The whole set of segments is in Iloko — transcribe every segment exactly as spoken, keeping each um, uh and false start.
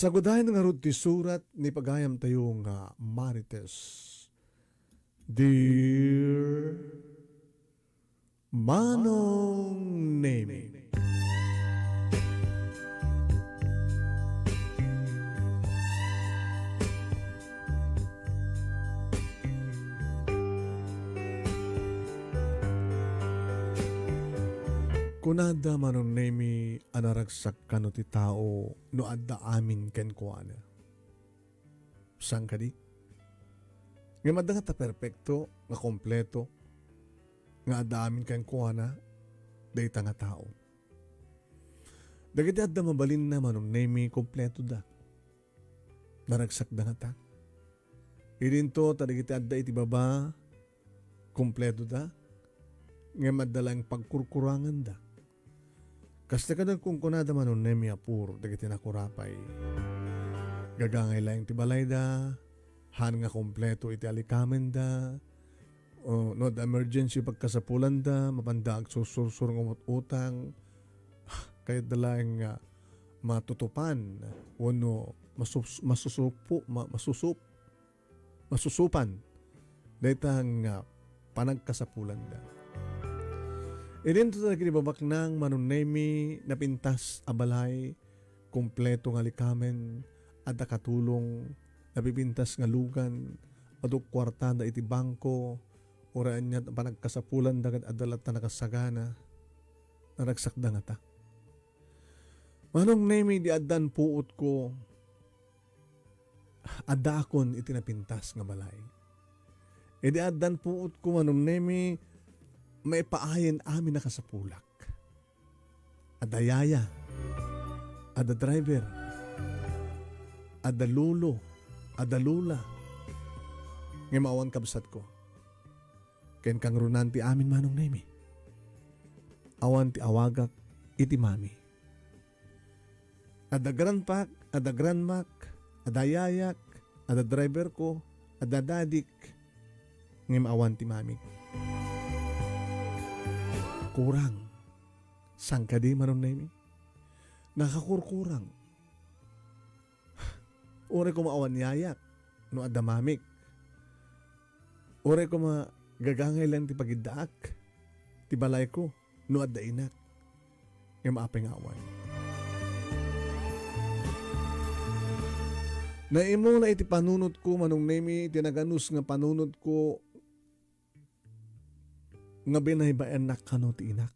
Sagudayen ngarud ti surat ni pagayamtayo nga Marites. Dear Manong Nemi. Kunada, Manong Nemi, a naragsak kano ti tao no adda amin kenkuana. Saan kadi? Ngem adda ngata perpekto nga kompleto nga adda amin kenkuana dayta nga tao. Dagiti adda mabalinna, Manong Nemi, kompletoda. Naragsakda ngata. Idinto ta dagiti adda iti baba, kompletoda, ngem adda laeng pagkurkuranganda. Kasta kadagiti kunkunada, Manong Nemi, a puro dagiti nakurapay. Gagangay laeng ti balayda, haan nga kompleto iti alikamenda, o no adda emergency pagkasapulanda, mapanda agsursursuro nga umut-utang, kayatda laeng nga matutupan, wenno masus-, masusupo-, ma-, masusup-, masusupan dayta nga panagkasapulanda. Idinto dagiti babaknang, Manong Nemi, napintas a balay, kompleto nga likamen, adda katulong, napipintas nga lugan, adu kuartada iti bangko, uray ania ti panagkasapulanda ket adda latta nakasagana, naragsakda ngata. Manong Nemi, idi addan puotko, addaakon iti napintas nga balay. Idi addan puotko, Manong Nemi, maipaayen amin a kasapulak. Adda yaya, adda driver, adda lolo, adda lola. Ngem awan, kabsatko. Ken kangrunan ti amin, Manong Nemi. Awan ti awagak iti mami. Adda grandpak, adda grandmak, adda yayak, adda driverko, adda dadik, ngem awan ti mamik. Kurang. Saan kadi, Manong Nemi? Nakakurkurang. Uray koma awan yayak no adda mamik. Uray koma gagangay laeng ti pagiddaak ti balayko no adda inak. Ngem apay nga awan? Naimuna iti panunotko, Manong Nemi, iti naganus nga panunotko nga binaybayannak kano ti inak.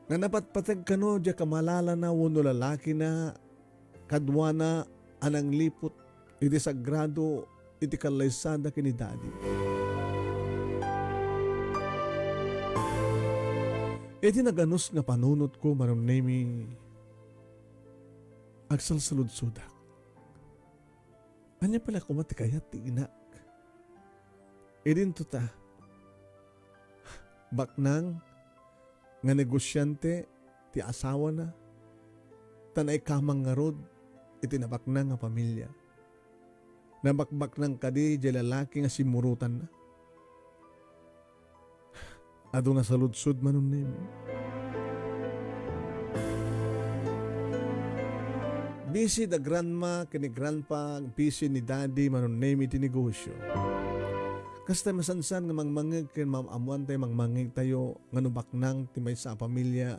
Nga napatpateg kano diay kamalalana wenno lalakina kaduana a nangliput iti sagrado iti kallaysada ken ni Daddy. Iti naganus nga panunotko, Manong Nemi, agsalsaludsodak. Ania pay la koma ti kayat ti inak? Idinto ta, baknang nga negosiante ti asawana, ta naikamang ngarud iti nabaknang nga pamilia. Nabakbaknang kadi diay lalaki nga simmurotanna. Adu nga saludsod, Manong Nemi. Busy da grandma ken ni grandpa, busy ni daddy, Manong Nemi, iti negosyo. Kasta masansan nga mangmangeg ken maam-ammoantayo, mangmangegtayo nga no baknang ti maysa a pamilia,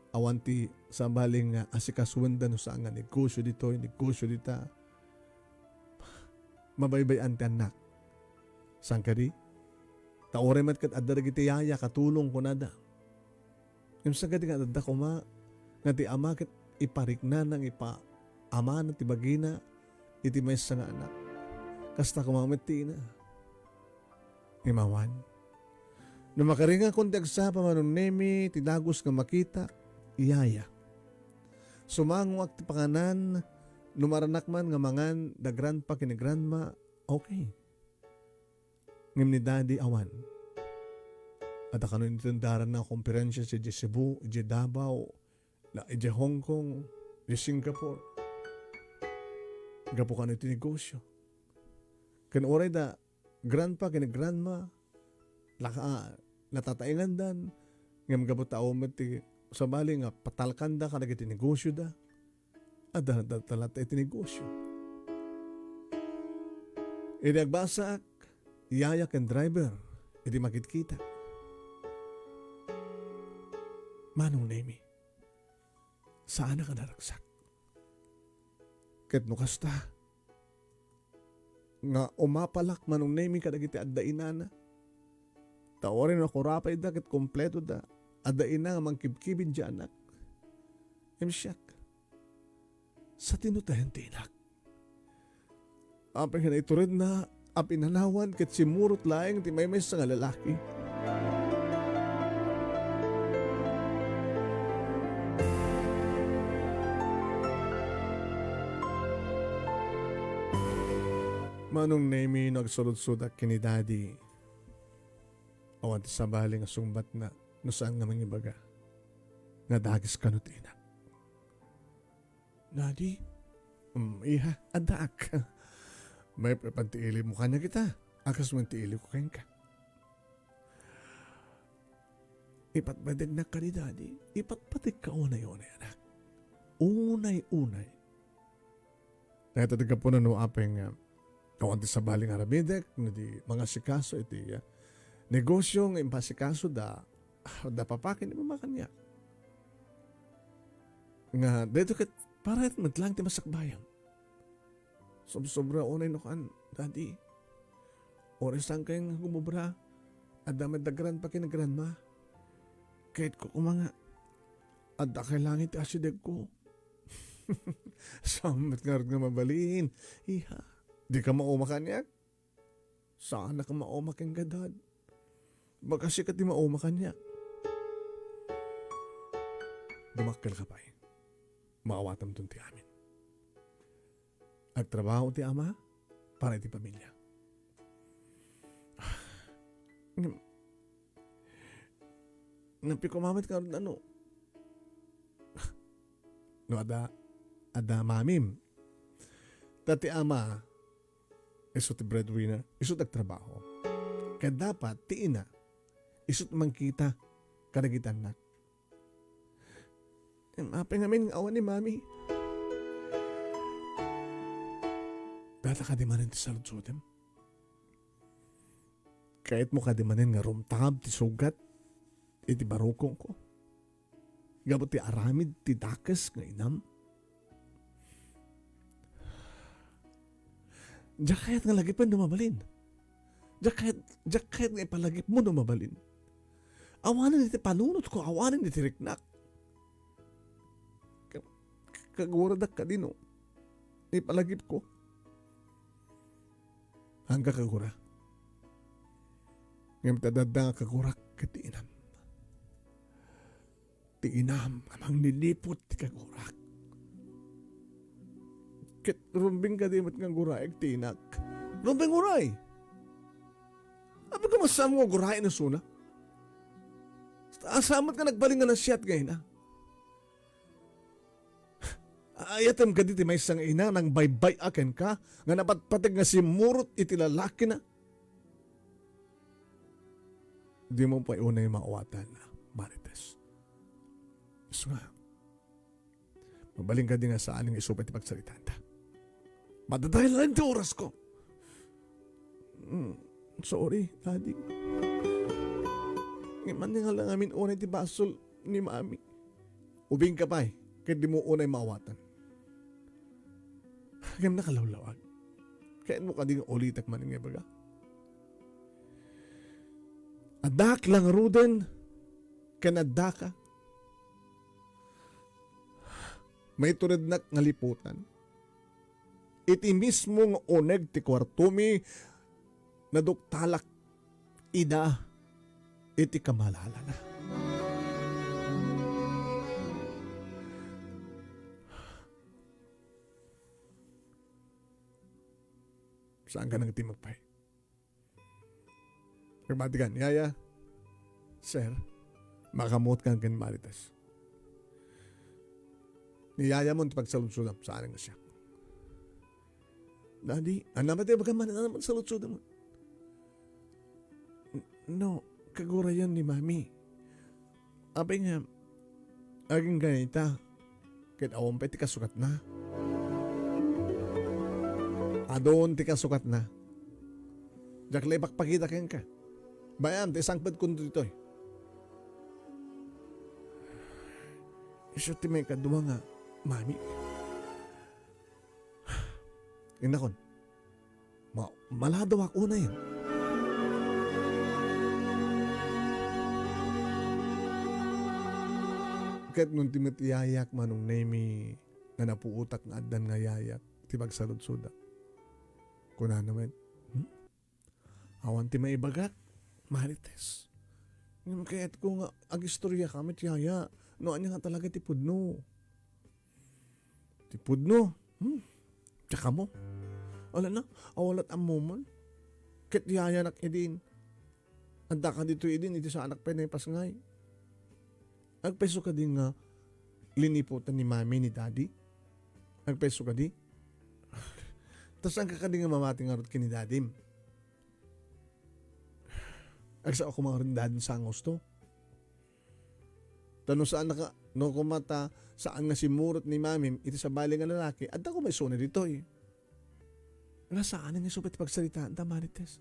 awan ti sabali nga asikasuenda no saan nga negosyo ditoy, negosyo dita. Mabaybay-an ti annak. Saan kadi? Ta uray met ket adda dagiti yaya, katulong, kunada. Ngem saan kadi nga adda koma nga ti ama ket ipariknana nga ipaamana ti bagina iti maysa nga anak? Kasta koma met ti ina. Ngem awan. No makaringakon ti agsapa, Manong Nemi, ti dagus nga makita, yaya. Sumangoak ti panganan, no maranak man nga mangan da grandpa ken ni grandma, okay. Ngem ni daddy, awan. Adda kano initendaranna a konferensia idiay Cebu, idiay Davao, la, idiay Hong Kong, idiay Singapore. Gapu kano iti negosyo. Ken uray da grandpa ken grandma, laka-, natataengandan, ngem gapu ta awan met ti sabali nga patalkanda kadagiti negosioda, adda, adda talatta iti negosio. Idi agbasaak, yaya ken driver, idi makitkitak. Manong Nemi, saanak a naragsak. Ket no kasta, nga umapalak Manong Nemi kadagiti adda inana. Ta uray no akurapayda ket kompletoda, adda ina nga mangkibkibin ti anak. Ngem siak, satinotayen ti inak. Apay nga naituredna a pinanawan ket simmurot laeng ti maymaysa nga lalaki. Manong Nemi, no agsurudsudak ken ni Daddy, awan ti sabali nga sungbatna no saan nga mangibaga nga dagis kano ti inak. Daddy? Mm, iha, addaak. Maipapan ti ilimo kaniak ita, a kas met ti ilimo kenka. Ipatpategnak kadi, Daddy. Ipatpategka unay-unay, anak. Unay-unay. Dayta ti gapuna no apay nga awan ti sabali nga aramidek, no di mangasikaso iti, ah, negosio nga impasikaso da, da papa ken ni mama kaniak. Nga, daytoy ket para met lang ti masakbayam. Sobsobra unay no kan, Daddy. Uray saan kay nga gumobra, adda met da grandpa ken grandma. Ket kukuma nga, adda kay langit ti asidegko. Saan met ngarud nga mabalin? Iha, di ka mauma kaniak? Saanak a mauma kenka, Dad. Baga sika ti mauma kaniak. Dumakkel ka pay. Maawatanton ti amin. Agtrabaho ti ama para iti pamilia. Ngem, napikumamet ka no, no adda, adda mamim. Ta ti ama, isu ti breadwinner, isu ti agtrabaho. Ket dapat ti ina, isu ti mangkita kadagiti annak. Em, apay ngamin nga awan ni Mami? Data kadi manen ti saludsodem? Kayatmo kadi manen nga rumtab ti sugat iti barukongko? Gapu ti aramid ti dakes nga inam? Diak kayat nga lagipen no mabalin. Diak kayat, diak kayat nga ipalagipmo no mabalin. Awanen iti panunotko, awanen iti riknak. Ka-, kaguradak kadi no ipalagipko. Angka kagura. Ngem ti adda nga kagurak ket ti inam. Ti inam a mangliliput ti kagurak. Ket rumbeng kadi met nga guraek ti inak. Rumbeng uray! Apay ka masam nga guraek no suna? Asa met nga nagbalin nga nasiat nga ina? Ayatem kadi ti maysa nga ina nangbaybay-a kenka nga napatpateg nga simmurot iti lalakina? Dimo pay unay maawatan, Marites. Isu nga, mabalin kadi nga saan nga isubay ti pagsaritanta. Madadael laeng ti orasko. Mm, sorry, Daddy. Ngem ania nga lang amin unay ti basol ni Mami. Ubing ka pay, ket dimo unay maawatan. Ngem nakalawlawag. Kayatmo kadi nga ulitek man nga ibaga? Addak la ngaruden ken addaka. Maiturednak nga liputan. Iti mismo nga uneg ti kuartomi, naduktalak ida iti kamalalana. Saan ka nang timagpay? Nagbati kan, "Yaya, sir, makaammokan ken Marites." Ni yaya mo ti pagsaludsodam, saan nga siak. Daddy, ania met ti ibaga man, ania met saludsodam? N-, no, kagurayan ni Mami. Apay nga, Agingga ita, ket awan pay ti kasukatna. Adun ti kasukatna. Diak la ipakpakita kenka. Bay-am, ti sangpetkon ditoy. Isu ti maikadua nga mami. Innakon, ma-, maladawak unay. Ket no ti met yayak, Manong Nemi, nga napuotak nga addan nga yayak ti pagsarudsodak. Kunana met, "Hmm? Awan ti maibagak, Marites. Ngem kayatko nga agistoriaka met yaya no ania nga talaga ti pudno." Ti pudno? Hmm? Tsaka mo? Wala na, awalat ammomon. Ket yayanak idin. Adda ka dito idin, iti saanak pay naipasngay. Agpayso kadi nga liniputan ni mami ni daddy? Agpayso kadi? Ta saan ka kadi nga mamati ngarud ken ni dadim? Agsao koma ngarud ni dadim sa angusto. Ta no saan naka-, no koma ta saan nga simmurot ni mamim iti sabali nga lalaki, adda koma isuna ditoy. Nga saan nga isu pay ti pagsaritaan ta, Marites?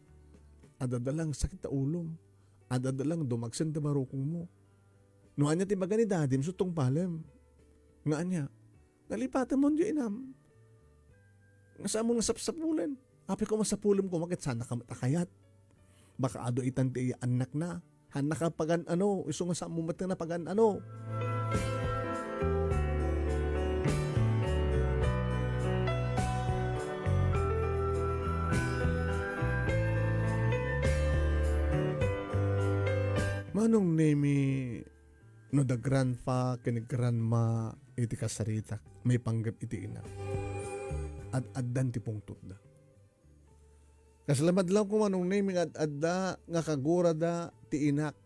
Adda lang sakit ta ulom. Adda lang dumagsen ta barukongmo. No ania ti baga ni dadim, su tungpalem. Nga ania? Nalipatem mon diay inam. Nga saan mo nga sapsapulen? Apay ko masapulem koma ket saan ka met a kayat. Baka adu itan ti annakna. Hanna ka pagan-ano, isu nga saan mo met nga napagan-ano. Manong Nemi, no da grandpa ken grandma iti kasaritak, maipanggep iti ina. Ad-addan ti pungtotda. Kasla madlaw ko, Manong Nemi, nga ad-adda nga kagurada ti inak.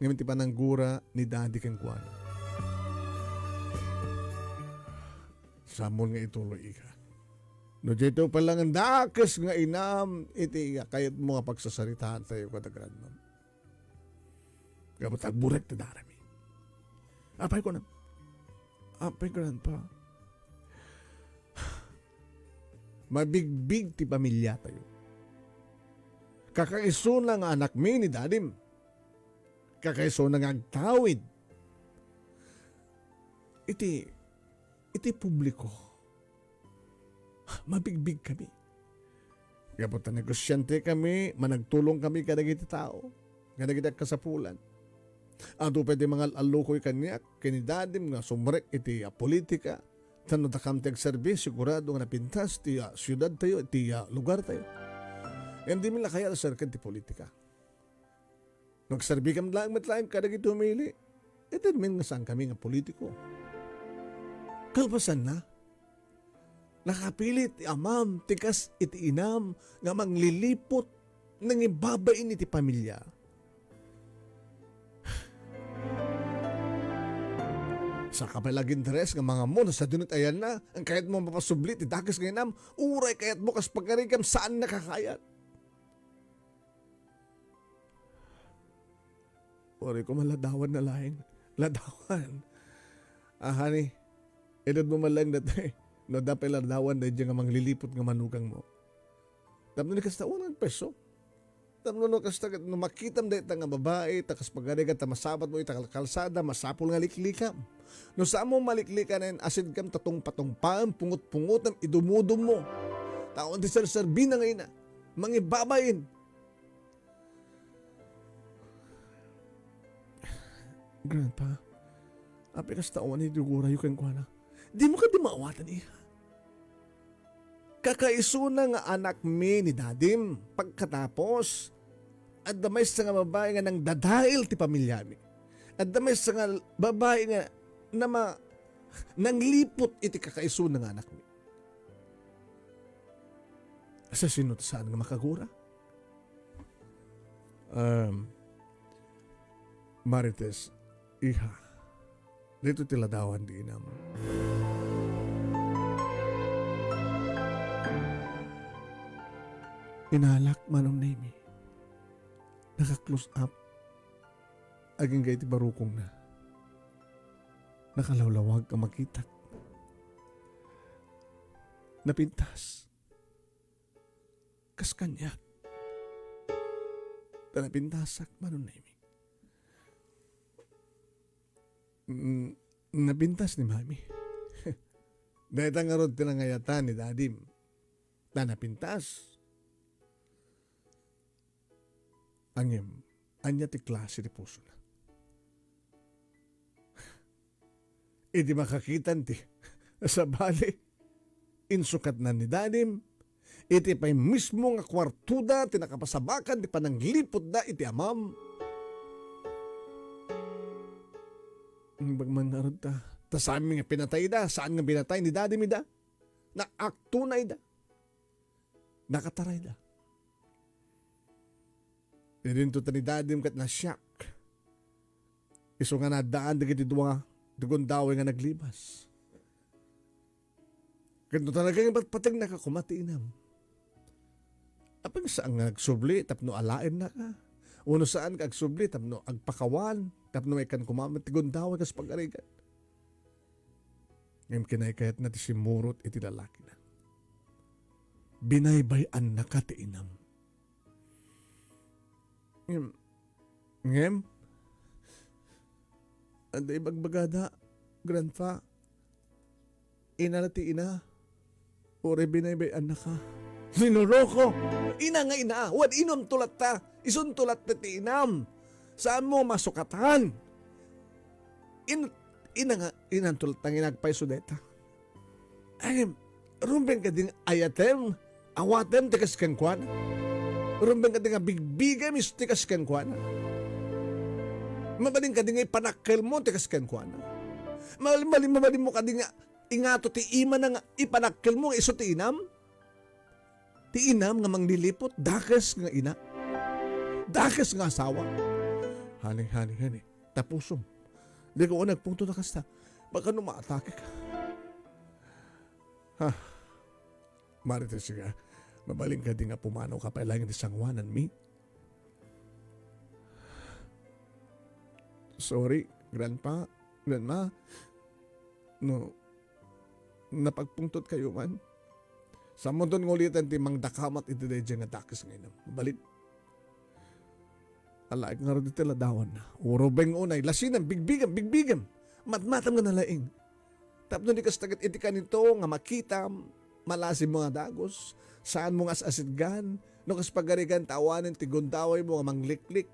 Ngem ti pananggura ni Daddy kenkuana. Sammon nga ituloy, ika. No daytoy pay laeng dakes nga inam iti kayatmo nga pagsasaritaan tayo kada grandmam. Gapu ta agburek ti darami. Apay ko na, apay, grandpa. Mabigbig ti pamilya tayo. Kakaisuna nga anakmi ni dadim. Kakaisuna nga agtawid iti, iti publiko. Mabigbig kami. Gapu ta negosyante kami, managtulong kami kadagiti tao, kadagiti agkasapulan. Adu pay ti mangal-allukoy kaniak, ken ni dadim nga sumrek iti, ah, politika. Tapno dakam ti agserbi, sigurado nga napintas ti, ah, siudad tayo, ti, ah, lugar tayo. Ngem dimi la kayat a serken ti politika. No agserbikam laeng met laeng kadagiti umili, ited min nga saan kami nga politiko. Kalpasanna, nakapili ti amam ti kas iti inam nga mangliliput nangibabain iti pamilya. Saka pay la aginteres nga mangammon sa dunit ayanna, ang kayatmo mapasubli ti dakes nga inam, uray kayatmo kas pagarigam saan nakakayat. Uray ko man ladawan na laeng. Ladawan. Ah, honey, ilud mo man laeng datoy. No, dapay ladawan daydi nga mangliliput nga manugang mo. Tapno ni kasta, unang peso. Tapno no kasta, no makitam dayta nga babai, ta kas pagarigat, ta masabat mo ita kalkalsada, masapul nga liklikam. No saan mo maliklikan, asidkam, tatungpatungpaem, pungot-pungotem, idumudum mo. Taon ti serserbina nga ina. Mangibabain. Grandpa, apay kasta awan iti gurayo kenkuana? Dimo kadi maawatan, iha? Kakaisuna nga anakmi ni dadim. Pagkatapos, adda maysa nga babai nga nangdadael ti pamilyami. Adda maysa nga babai nga nama-, nangliput iti kakaisuna nga anakmi. Sa sino ti saan nga makagura? Um, Marites, iha, dito ti ladawan di inam. Inalak, Manong Nemi. Naka-close up. Agingga iti barukongna. Nakalawlawag a makitak. Napintas. Kas kaniak. Ta napintasak, Manong Nemi. Mm, napintas ni Mami. Dayta ngarud ti nangayatan ni Dadim. Ta napintas. Ngem, ania ti klase ti pusona? Idi makakitan ti, sabali, insukatna ni Dadim, iti pay mismo nga kuartoda ti nakapasabakan ti panangliputda iti amam. Imbag man ngarud ta, ta saan nga pinatayda, saan nga binatay ni Dadim ida? Naakto na ida. Nakatarayda. Idinto ta ni Dadim ket nasiak. Isu nga naaddaan dagiti dua ti gundaway nga naglibas. Ket no talaga nga patpategnaka koma ti inam. Apay saan nga agsubli tapno alaennaka? Wenno saan nga agsubli tapno agpakawan, tapno maikkan koma ti gundaway kas pagarigan? Ngem kinaykayatna ti simmurot iti lalakina. Binaybay-annaka ti inam. Ngem, ngem, adda ibagbagada, Grandpa, ina la ti ina, uray binaybay-annaka. Sinuruko! Ina nga ina, wen inamto latta, isunto latta ti inam. Saanmo masukatan. In-, ina nga, inanto latta nga inagpayso dayta. Ay, rumbeng kadi nga ayatem, awatem ti kas kenkuana. Rumbeng kadi nga bigbigem isu ti kas kenkuana. Mabalin kadi nga ipanakkelmo ti kas kenkuana. Mabalin, mabalin, mabalinmo kadi nga ingato ti imana nga ipanakkelmo nga isu ti inam. Ti inam nga mangliliput, dakes nga ina. Dakes nga asawa. Honey, honey, honey. Tapusom. Di ko nagpungto na kasta. Baka no maatake ka. Ha. Marites ka. Mabalin kadi nga pumanaw ka pay laeng ti sangoananmi. Sorry, Grandpa, Grandma. No, napagpungtot kayo man. Sammonton nga ulitan ti mangdakamat iti daydiay nga dakes nga inam. Mabalin. Alaek ngarud iti ladawanna. Urubeng unay, lasinem, bigbigem, bigbigem. Matmatem nga nalaing. Tapno di kasta ket iti kanito nga makitam, malasim nga dagus, saanmo nga as-asidgan, no kas pagarigan ta awanen ti gundawaymo nga mangliklik,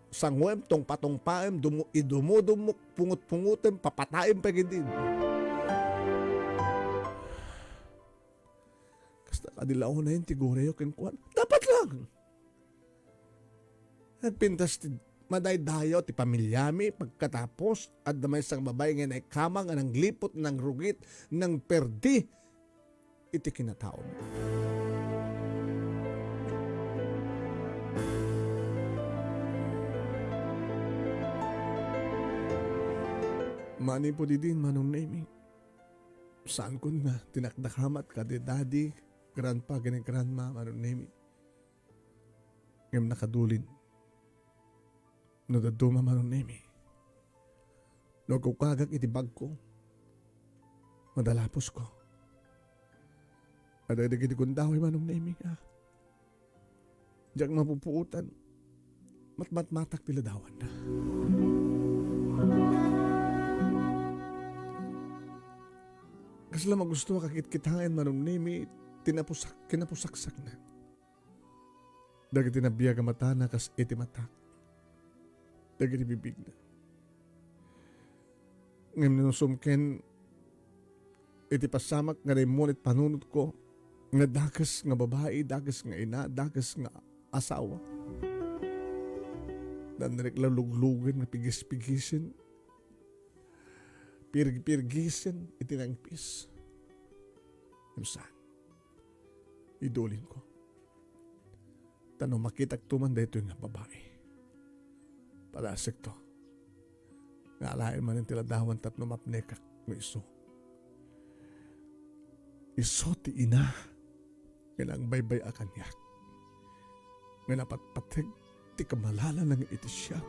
sanguem, tungpatungpaem, dumu-, idumudumok, pungot-pungotem, papataem pay ketdin. Kasta kadi la unayen ti gurayo kenkuana. Dapat lang! Nagpintas ti madaydayaw ti pamilyami, pagkatapos, adda maysa nga babae nga naikama nga nangliput, nangrugit, nangperdi iti kinataomi. Manipud idin, Manong Nemi, saankon nga dinakdakamat kadi daddy, grandpa, ken grandma, Manong Nemi. Ngem nakadulin. No dadduma, Manong Nemi. No agkukagak iti bagko, madalaposko. Adda dagiti gundaway, Manong Nemi, a diak mapupuotan. Matmatmatak ti ladawanna. Kasla magusto a kakitkitaen, Manong Nemi, ti napusak-, kinapusaksakna. Dagiti nabiag a matana kas iti matak. Dagiti bibigna. Ngem no sumken iti pasamak nga naimmunit panunotko, nga dakes nga babai, dakes nga ina, dakes nga asawa. Nanrek la luglugen nga pigis-pigisen, pirg-pirgisen iti nangpis. Ngem saan. Idulinko. Ta no makitakto man daytoy nga babai, padasekto nga alaen manen ti ladawan tapno mapnekak no isu. Isu ti ina nga nangbaybay-a kaniak, nga napatpateg ti kamalala na nga iti siak.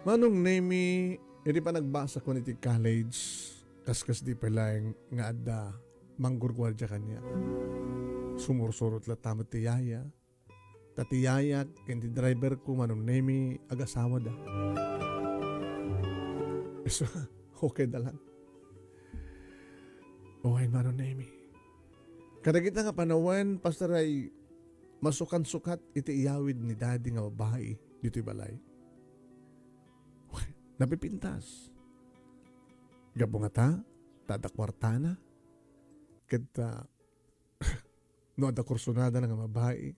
Manong Nemi, idi panagbasakon iti college, kaskas di pay laeng nga adda manggurguardia kaniak. Sumursurot latta met ti yaya. Ta ti yayak ken ti driver ko, Manong Nemi, agasawada. So, okay da lang. Okay, Manong Nemi. Kadagita nga panawen, Pastor, ay masukansukat iti iyawid ni Daddy nga babai ditoy balay. Napipintas. Gapu nga ta, ta adda kuartana. Ket, ah, no adda kursunada nga babai,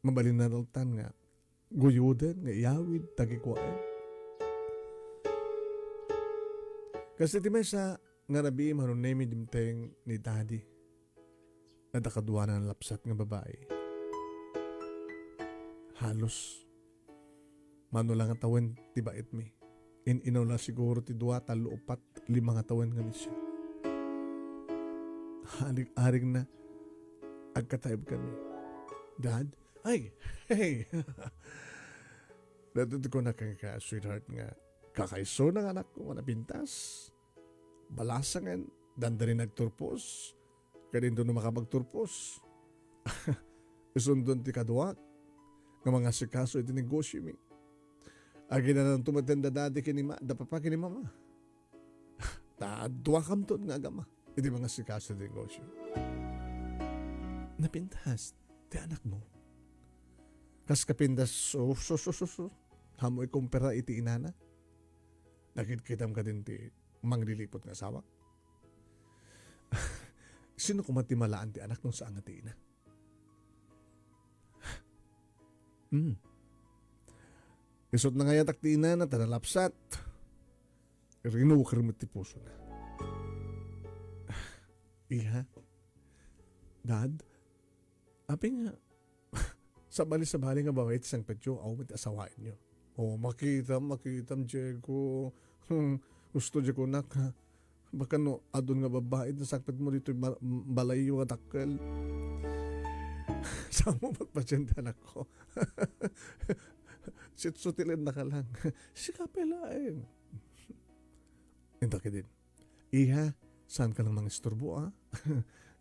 mabalin na tan nga guyoden nga iyawid ta kikuaen. Kas iti maysa nga rabii, Manong Nemi, dimteng ni Daddy. Adda kaduana nga lapsat nga babai. Halos mano la nga tawen ti baetmi. In-inaw la siguro ti dua, tallo, upat, lima nga tawen nga misiyo. Arig-arig na, agkataib kami. "Dad?" "Ay, hey!" Datoy ti kunak kenka, sweetheart, nga, "Kakaisuna nga anakko nga napintas. Balasangen, dandani nagturpos. Kadinto no makapagturpos. Isundon ti kaduak nga mangasikaso iti negosiomi. Aginananto met da Daddy ken ni Ma-, da Papa ken ni Mama. Ta duakamton nga agama iti mangasikaso iti negosio." "Napintas ti anakmo. Kas kapintas, sus, sus, sus, sus. Ammo ikumpara iti inana. Nakitkitam kadin ti mangliliput nga asawak. Sino koma ti malaan ti anak no saan nga ti ina?" Hmm. Isut' nangayatak ti inana ta nalapsat. Rinuker met ti pusona. "Iha, Dad, apay nga sabali-sabali nga babai ti sangpetyo, awan met ti asawaenyo?" "Oh, makitam, makitam, Diego. Hmm, gusto, Diego, nak, ha? Baka no adun nga babai ti sangpetmo ditoy ma-, balayyo nga dakkel." Saan mo pagpasyan ti anakko? Sitsutilen na ka lang. Sika pay laeng. Inta kadin. "Iha, saan ka lang mangisturbo, ah?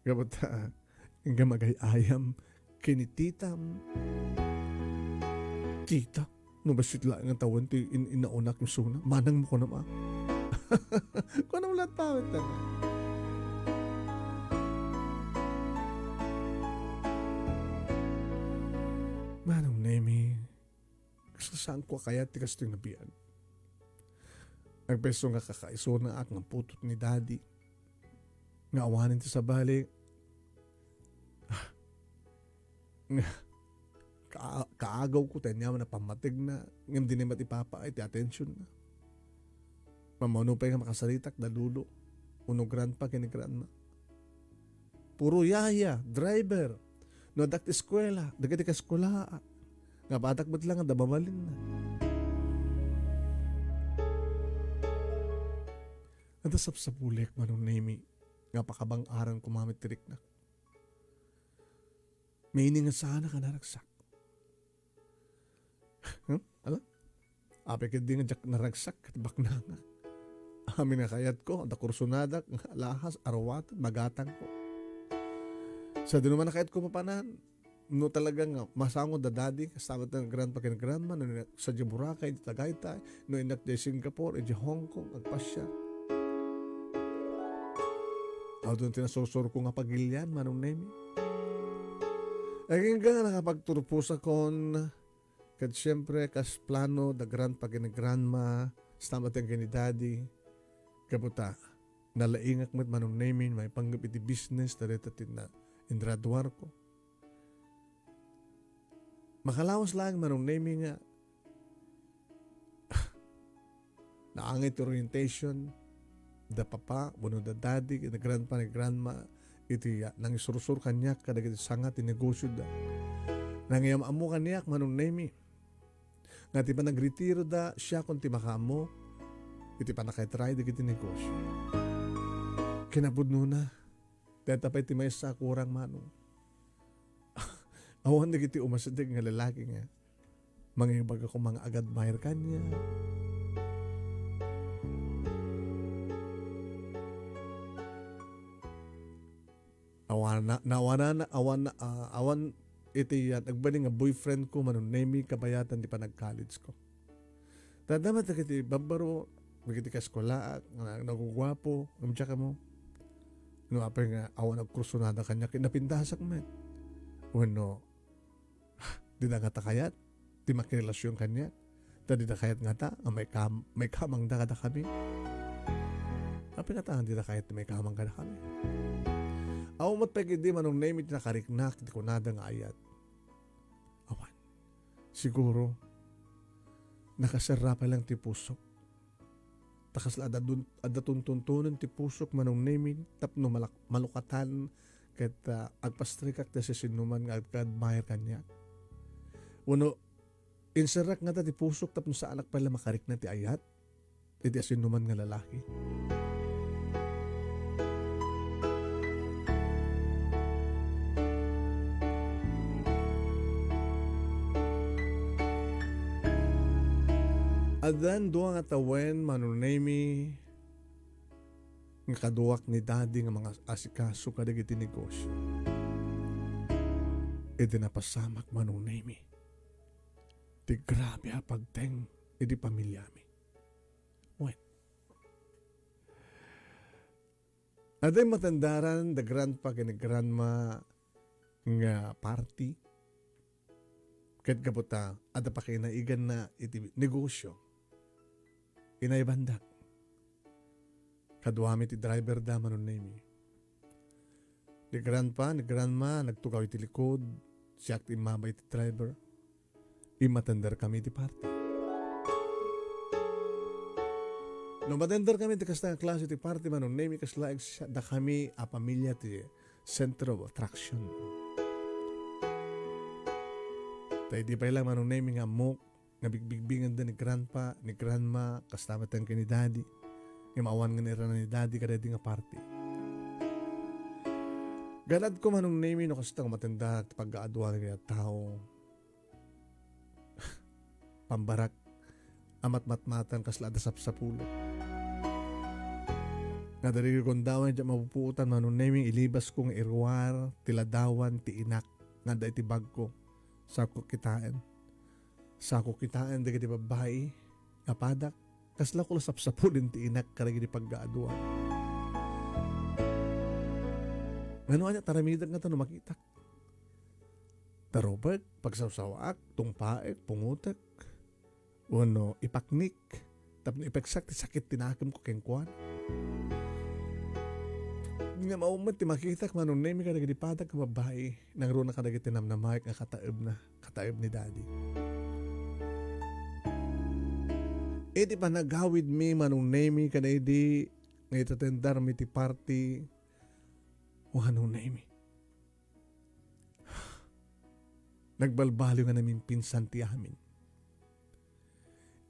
Gapu ta, inka magay-ayam ken ni titam." "Tita? No bassit laeng nga tawen ti in-, inaunak isuna, manang mo kunam, ah?" Kunam latta, ta. Manong Nemi, kas saanko a kayat ti kastoy nga biag. Agpayso nga kakaisunaak nga putot ni Daddy. Nga awanen ti sabali. Ah. Nga ka-, kaagawko ti aniaman a pammategna, ngem dina met ipapaay ti atensionna. Mamano pay nga makasaritak da Lolo, wenno Grandpa ken ni Grandma. Puro yaya, driver. No addak ti eskuela, dagiti kaeskuelaak. Nga apatak met laeng adda mabalinna. Adda sapsapulik, Manong Nemi, nga pakabang-aran koma met ti riknak. Maini nga saanak a naragsak. Hmm? Ala? Apay ketdi nga diak naragsak ket baknangak. Amin nga kayatko, adda kursonadak nga alahas, aruaten, magatangko. Sadino man a kayatko mapanan, no talaga nga masango da Daddy, kasta met nga Grandpa ken Grandma, no sadiay Boracay, idiay Tagaytay, no innak idiay Singapore, idiay Hong Kong, agpasiar. Adun ti nasursurko nga pagilian, Manong Nemi. Agingga nga nakapagturposakon, ket siempre, kas plano da Grandpa ken ni Grandma, kasta met ken ni Daddy, gapu ta, nalaingak met, Manong Nemi, maipanggep iti business, ta dayta ti na-, inraduarko. Makalawas laeng, Manong Nemi, nga naangay ti orientation da Papa wenno da Daddy, da Grandpa, ni Grandma, iti, ah, nangisursur kaniak kadagiti sanga ti negosioda. Nangiyam-ammo kaniak, Manong Nemi, nga ti panagretiro da, siakon ti makaammo iti pannakaitraay dagiti negosio. Kinapudnona, dayta pay ti maysa a kurang, Manong. Awan dagiti umasideg nga lalaki nga Mangibagak ko, manga-admire kaniak. Awan na, nawana na, awan na, ah, awan iti yan. Agbalin nga boyfriend ko, Manong Nemi, kabayatan ti panag-college ko. Tadama ta kiti babbaro, kiti kaskolaak, nga naguguapo, ngem diak ammo. No apay nga awan agkursunada kaniak, napindasak met. Wenno, dida ngata kayat ti makirelasyon kaniak. Ta dida kayat ngata nga maikam-, maikamangda kadakami. Apay ngata nga dida kayat ti maikamang kadakami? Awan met pay idi, Manong Nemi, ti nakariknak ti kunada nga ayat. Awan. Siguro, nakaserra pay lang ti pusok. Ta kasla adda dun-, adda tuntuntunen ti pusok, Manong Nemi, tapno malak-, malukatan ket, ah, agpastrikak ti siasinoman nga agka-admire kaniak. Wenno, inserrak ngata ti pusok tapno saanak pay la makarikna ti ayat iti siasinoman nga lalaki. Addan dua nga tawen, Manong Nemi, nga kaduak ni Daddy nga mangasikaso kadagiti negosyo. Idi napasamak, Manong Nemi, ti grabe a pagteng iti pamiliami. Wen, adda matendaran da grandpa ken ni grandma nga party. Ket gapu ta adda pakinaigna iti negosyo, inaybandak. Kaduami ti driver da, Manong Nemi. Ni grandpa, ni grandma, nagtugaw iti likod, siak ti immabay iti driver. Immatender kami iti party. No matender kami iti kasta nga klase ti party, Manong Nemi, kasla ag-, dakami a pamilya ti center of attraction. Ta idi pay lang, Manong Nemi, nga ammok nga bigbigbingenda ni grandpa, ni grandma, kasta met ken ni daddy. Ngem awan nga nairana ni daddy kadaydi nga party. Ganadko, Manong Nemi, no kasta nga matender ti pagkaaduan nga tao. Pambarak a matmatmatan kasla adda sapsapulo. Nga dagiti gundaway diak mapupuotan, Manong Nemi, ilibasko nga iruar ti ladawan ti inak nga adda iti bagko. Sako kitaen. Sako kitaen dagiti babbai nga padak. Kasla ko la sapsapulen ti inak kadagiti pagkaaduan. Ngano ania ti aramidek ngata no makitak? Tarupek, pagsawsawaak, tungpaek, pungotek, wenno ipaknik, tapno ipeksak ti sakit ti nakemko kenkuana. Ngem awan met ti makitak, Manong Nemi, kadagiti padak nga babbai, nangruna kadagiti namnamaek nga kataebna, kataeb ni daddy. Iti panagawidmi, Manong Nemi, kadagidi nga itatendarmi ti party, Manong Nemi. Nagbalbaliw nga namimpinsan ti amin.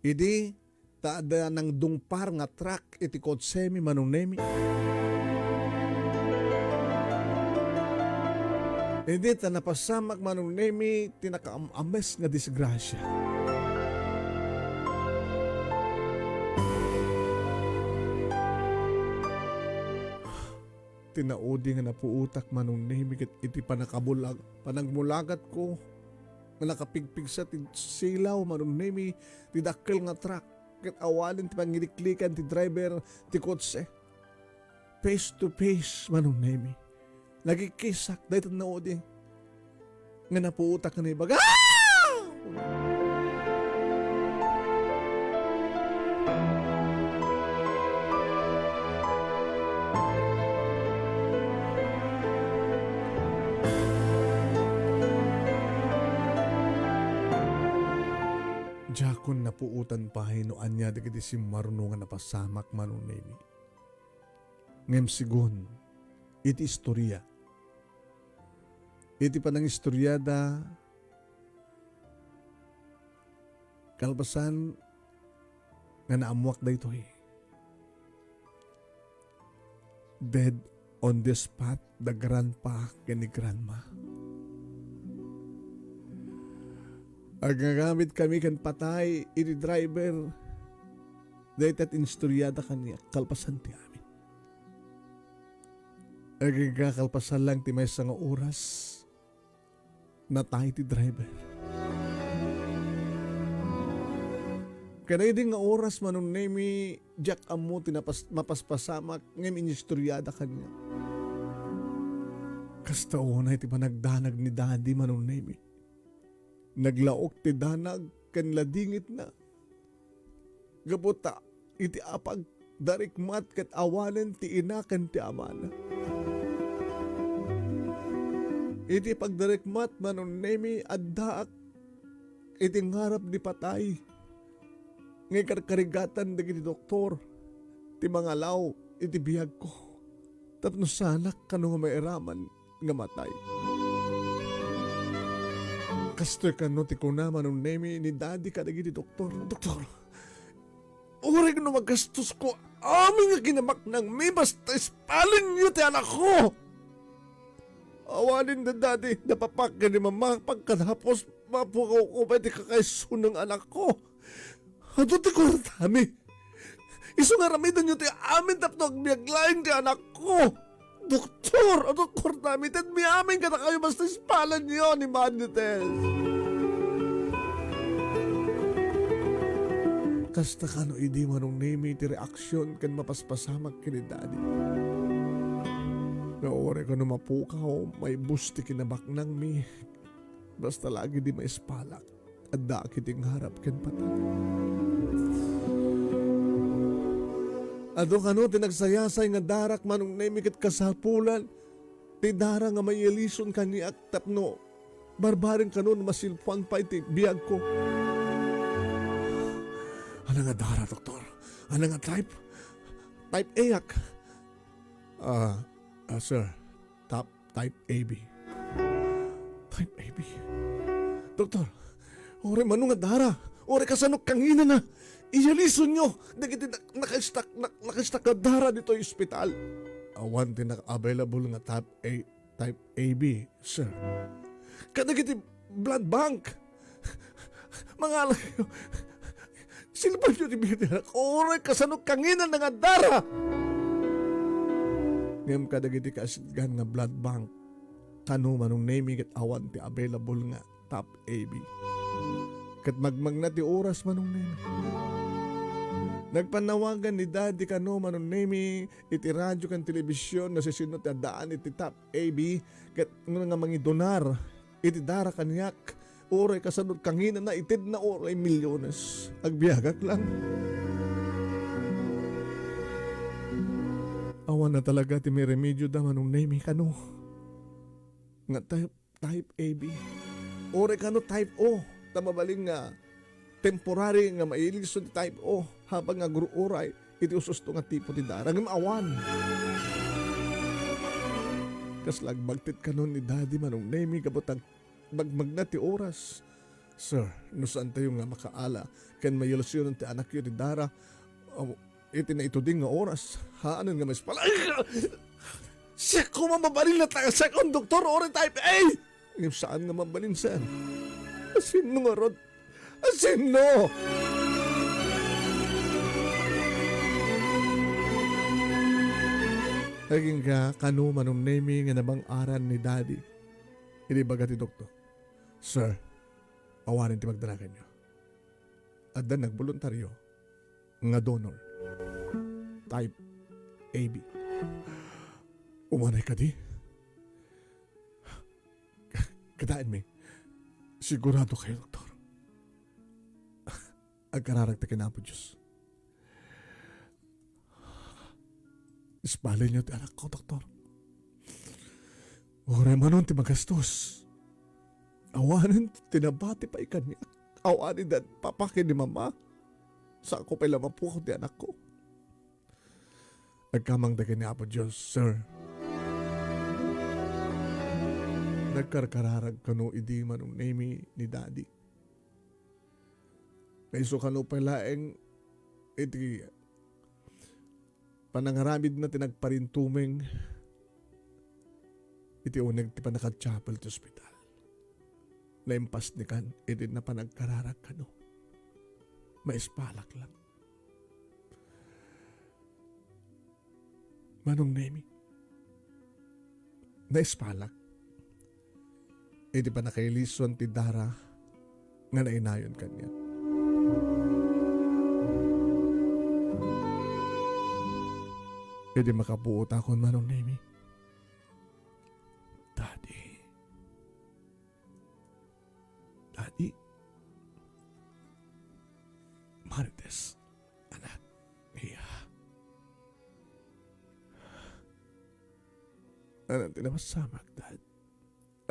Idi ta adda nangdungpar nga truck iti kotsemi, Manong Nemi. Idi ta napasamak, Manong Nemi, ti nakaam-ames nga disgrasya. Ti naudi nga napuotak, Manong Nemi, ket iti panakabulag-, panagmulagatko nga nakapigpigsa ti silaw, Manong Nemi, ti dakkel nga truck, ket awanen ti pangiliklikan ti driver ti kotse. Face to face, Manong Nemi. Nagikkisak, dayta naudi nga napuotak nga naibaga. Ah! Diakon napuotan pay no ania dagiti simmaruno nga napasamak, Manong Nemi. Ngem segun iti istoria, iti panangistoriada, kalpasan nga naammuak daytoy, dead on the spot da grandpa ken ni grandma. Agngagamit kami ken patay iti driver. Dayta ti inistoriada kaniak kalpasan ti amin. Agingga kalpasan lang ti maysa nga oras, natay ti driver. Kadaydi nga oras, Manong Nemi, diak ammo ti napas-, mapaspasamak ngem inistoriada kaniak. Kasta unay ti panagdanag ni Daddy, Manong Nemi. Naglaok ti danag ken ladingitna. Gapu ta iti apagdarikmat ket awanen ti ina ken ti amana. Iti pagdarikmat, Manong Nemi, addaak iti ngarab ni patay. Nga ikarkarigatan dagiti doktor ti mangalaw iti biagko tapno saanak kano nga mairaman nga matay. Kastoy kano ti kuna, Manong Nemi, ni Daddy kadagiti doktor, "Doktor, uray no magastosko amin nga kinabaknangmi, basta ispalenyo ti anakko." Awanen da Daddy, da Papa ken ni Mama, pagkatapos, mapukawko pay ti kakaisuna nga anakko. Adu ti kuartami. Isu nga aramidenyo ti amin tapno agbiag laeng ti anakko. Doktor, adu ti kuartami, tedmi amin kadakayo basta ispalenyo ni Manites. Kasta kano idi, Manong Nemi, ti reaksyon ken mapaspasamak ken ni Daddy. Nga uray kano mapukaw, maibus ti kinabaknangmi. Basta lagi di maispalak, addaak iti ngarab ken patay. Adu kano ti nagsayasay nga darak, Manong Nemi, ket kasapulan ti dara nga maiyalison kaniak tapno barbareng kano no masilpuan pay ti biagko. Ania nga dara, doktor? Ania nga type? Type A ak. Ah, ah, sir. Type A B. Type A B. Doktor, uray mano nga dara, uray kasano kanginana, iyalisonyo dagiti nak-, naka-stock, nak-, naka-stock nga dara ditoy ospital. Awan ti naka-available nga type A, type A B, sir. Kadagiti blood bank. Mangala kayo. Silbaenyo ti biag ti anak. Uray kasano kanginana nga dara. Ngem kadagiti kaasitgan nga blood bank, kano Manong Nemi ket awan ti available nga type A B. Ket magmagna ti oras, Manong Nemi. Nagpanawagan ni Daddy kano Manong Nemi iti radyo ken telebisyon no sisino ti addaan iti type A B ket nga mangidonar iti dara kaniak, uray kasano kanginana itedna uray milyones. Agbiagak lang. Awan na talaga ti mairemedioda Manong Nemi kano. Nga type, type A B. Uray kano type O. Ta mabalin nga temporary nga mailison ti type O habang nga agruray iti ususto nga tipo ti dara ngem awan. Kasla agbagtit kanon ni Daddy Manong Nemi gapu ta magmagna ti oras. Sir, no saantayo nga makaala ken mayulusionan ti anakyo ti dara, aw, iti naituding nga oras, haanen nga maispal-, ay! Siak koma mabalin a ta-, siak un doktor, uray type A! Ngem saan nga mabalin, sir. Asino ngarud? Asino? Agingga kano Manong Nemi nga nabang-aran ni Daddy. Idi ibaga ti doktor, "Sir, awanen ti pagdanaganyo. Adda nagboluntario nga donor. Type A B." "Umanay kadi?" "Kitaenmi. Sigurado kayo, doktor. Agkararagta ken Apo Dios. Ispalenyo ti anakko, doktor. Uray manon ti magastos. Awanen ti nabati pay kaniak. Awanen da Papa ken ni Mama. Saanko pay la mapukaw ti anakko." Agkamangda ken ni Apo Dios, sir. Nagkarkararag kano idi Manong Nemi ni Daddy. Nga isu kano pay laeng iti panangaramidna ti nagparintumeng iti uneg ti pannakachapel ti ospital. naimpasnikan iti napan agkararag kano. Maispalak lang. Manong Nemi, naispalak iti pannakailisuan ti dara nga nainayon kaniak. Iti makapuotakon, Manong Nemi, Daddy. Daddy. Marites, anak, iya. Anak, ti napasamak, Dad.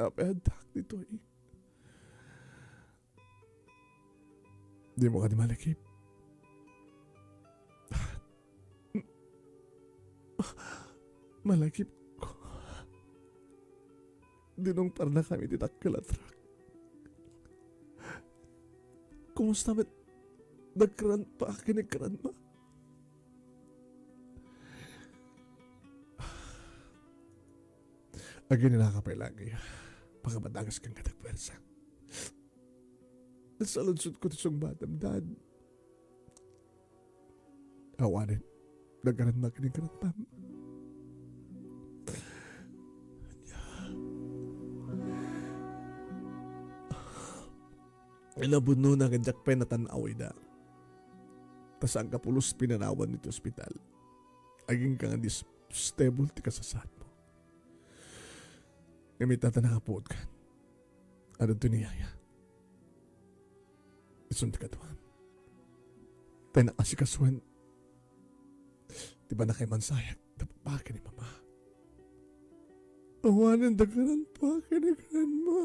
Apay addak ditoy? Dimo kadi malakip? Malakip ko. Dinungparnakami iti dakkel a truck. Kumusta met da grandpa ken ni grandma? Aginnaka pay la, Gia. Pakabadagas kenka ti puersa. Nasaludsodko ti sungbatam, Dad. Awanen, nagranmak ni grandpam. Nabunona nga diak pay natan-aw ida. Ta saan ka pulos pinanawan iti ospital. Agingga nga dis-, stable ti kasasaadmo. Ngem ita ta nakapuot kan, adda ni Yaya. Isun ti kaduam. Tay nakasikasuen ti pannakaimansayak, ta papa ken ni mama. Awanen da grandpa ken ni grandma.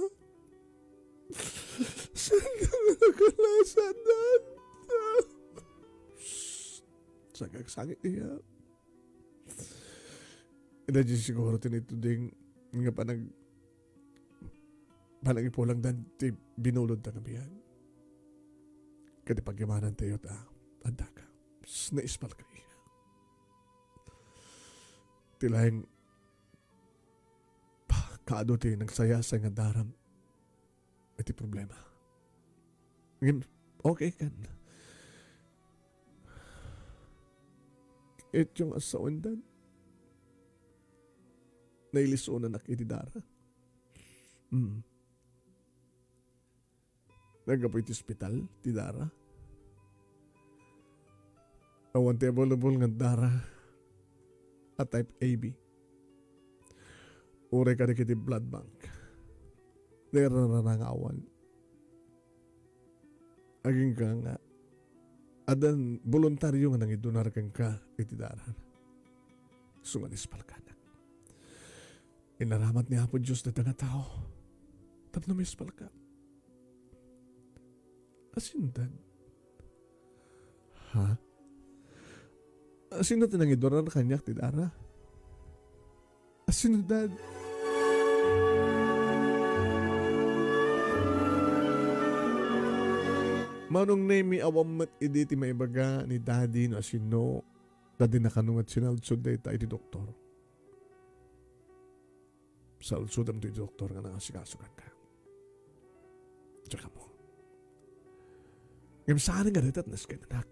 Saan nga nakalasadan? Sagagsagit iya. Ida di siguro ti nituding nga panag-, panagipulangdan ti binulodda nga biag. Ket ti pagyamanantayo ta addaka. Naispalka iya. Ti laeng pa, kaadu ti nagsayasay nga daram iti problema. Ngem, okay kan. Ket yung asawan dan, nailisunanak iti dara. Hmm. Naggapu iti ospital ti dara. Awan ti available nga dara a type A B. Uray kadagiti blood bank. Nairarana nga awan. Agingga nga, addan boluntario nga nangidonar kenka iti dara. Isu nga naispalkanak. Inaramat ni Apo Dios dayta nga tao tapno maispalka. Asino, Dad? Ha? Asino ti nangidonar kaniak ti dara? Asino, Dad? Manong Nemi, awan met idi ti maibaga ni Daddy no asino, ta dina kano met sinaludsod dayta iti doktor. Saludsodem ti doktor nga nangasikaso kenka. Diak ammo. Ngem saan nga dayta ti nasken, anak.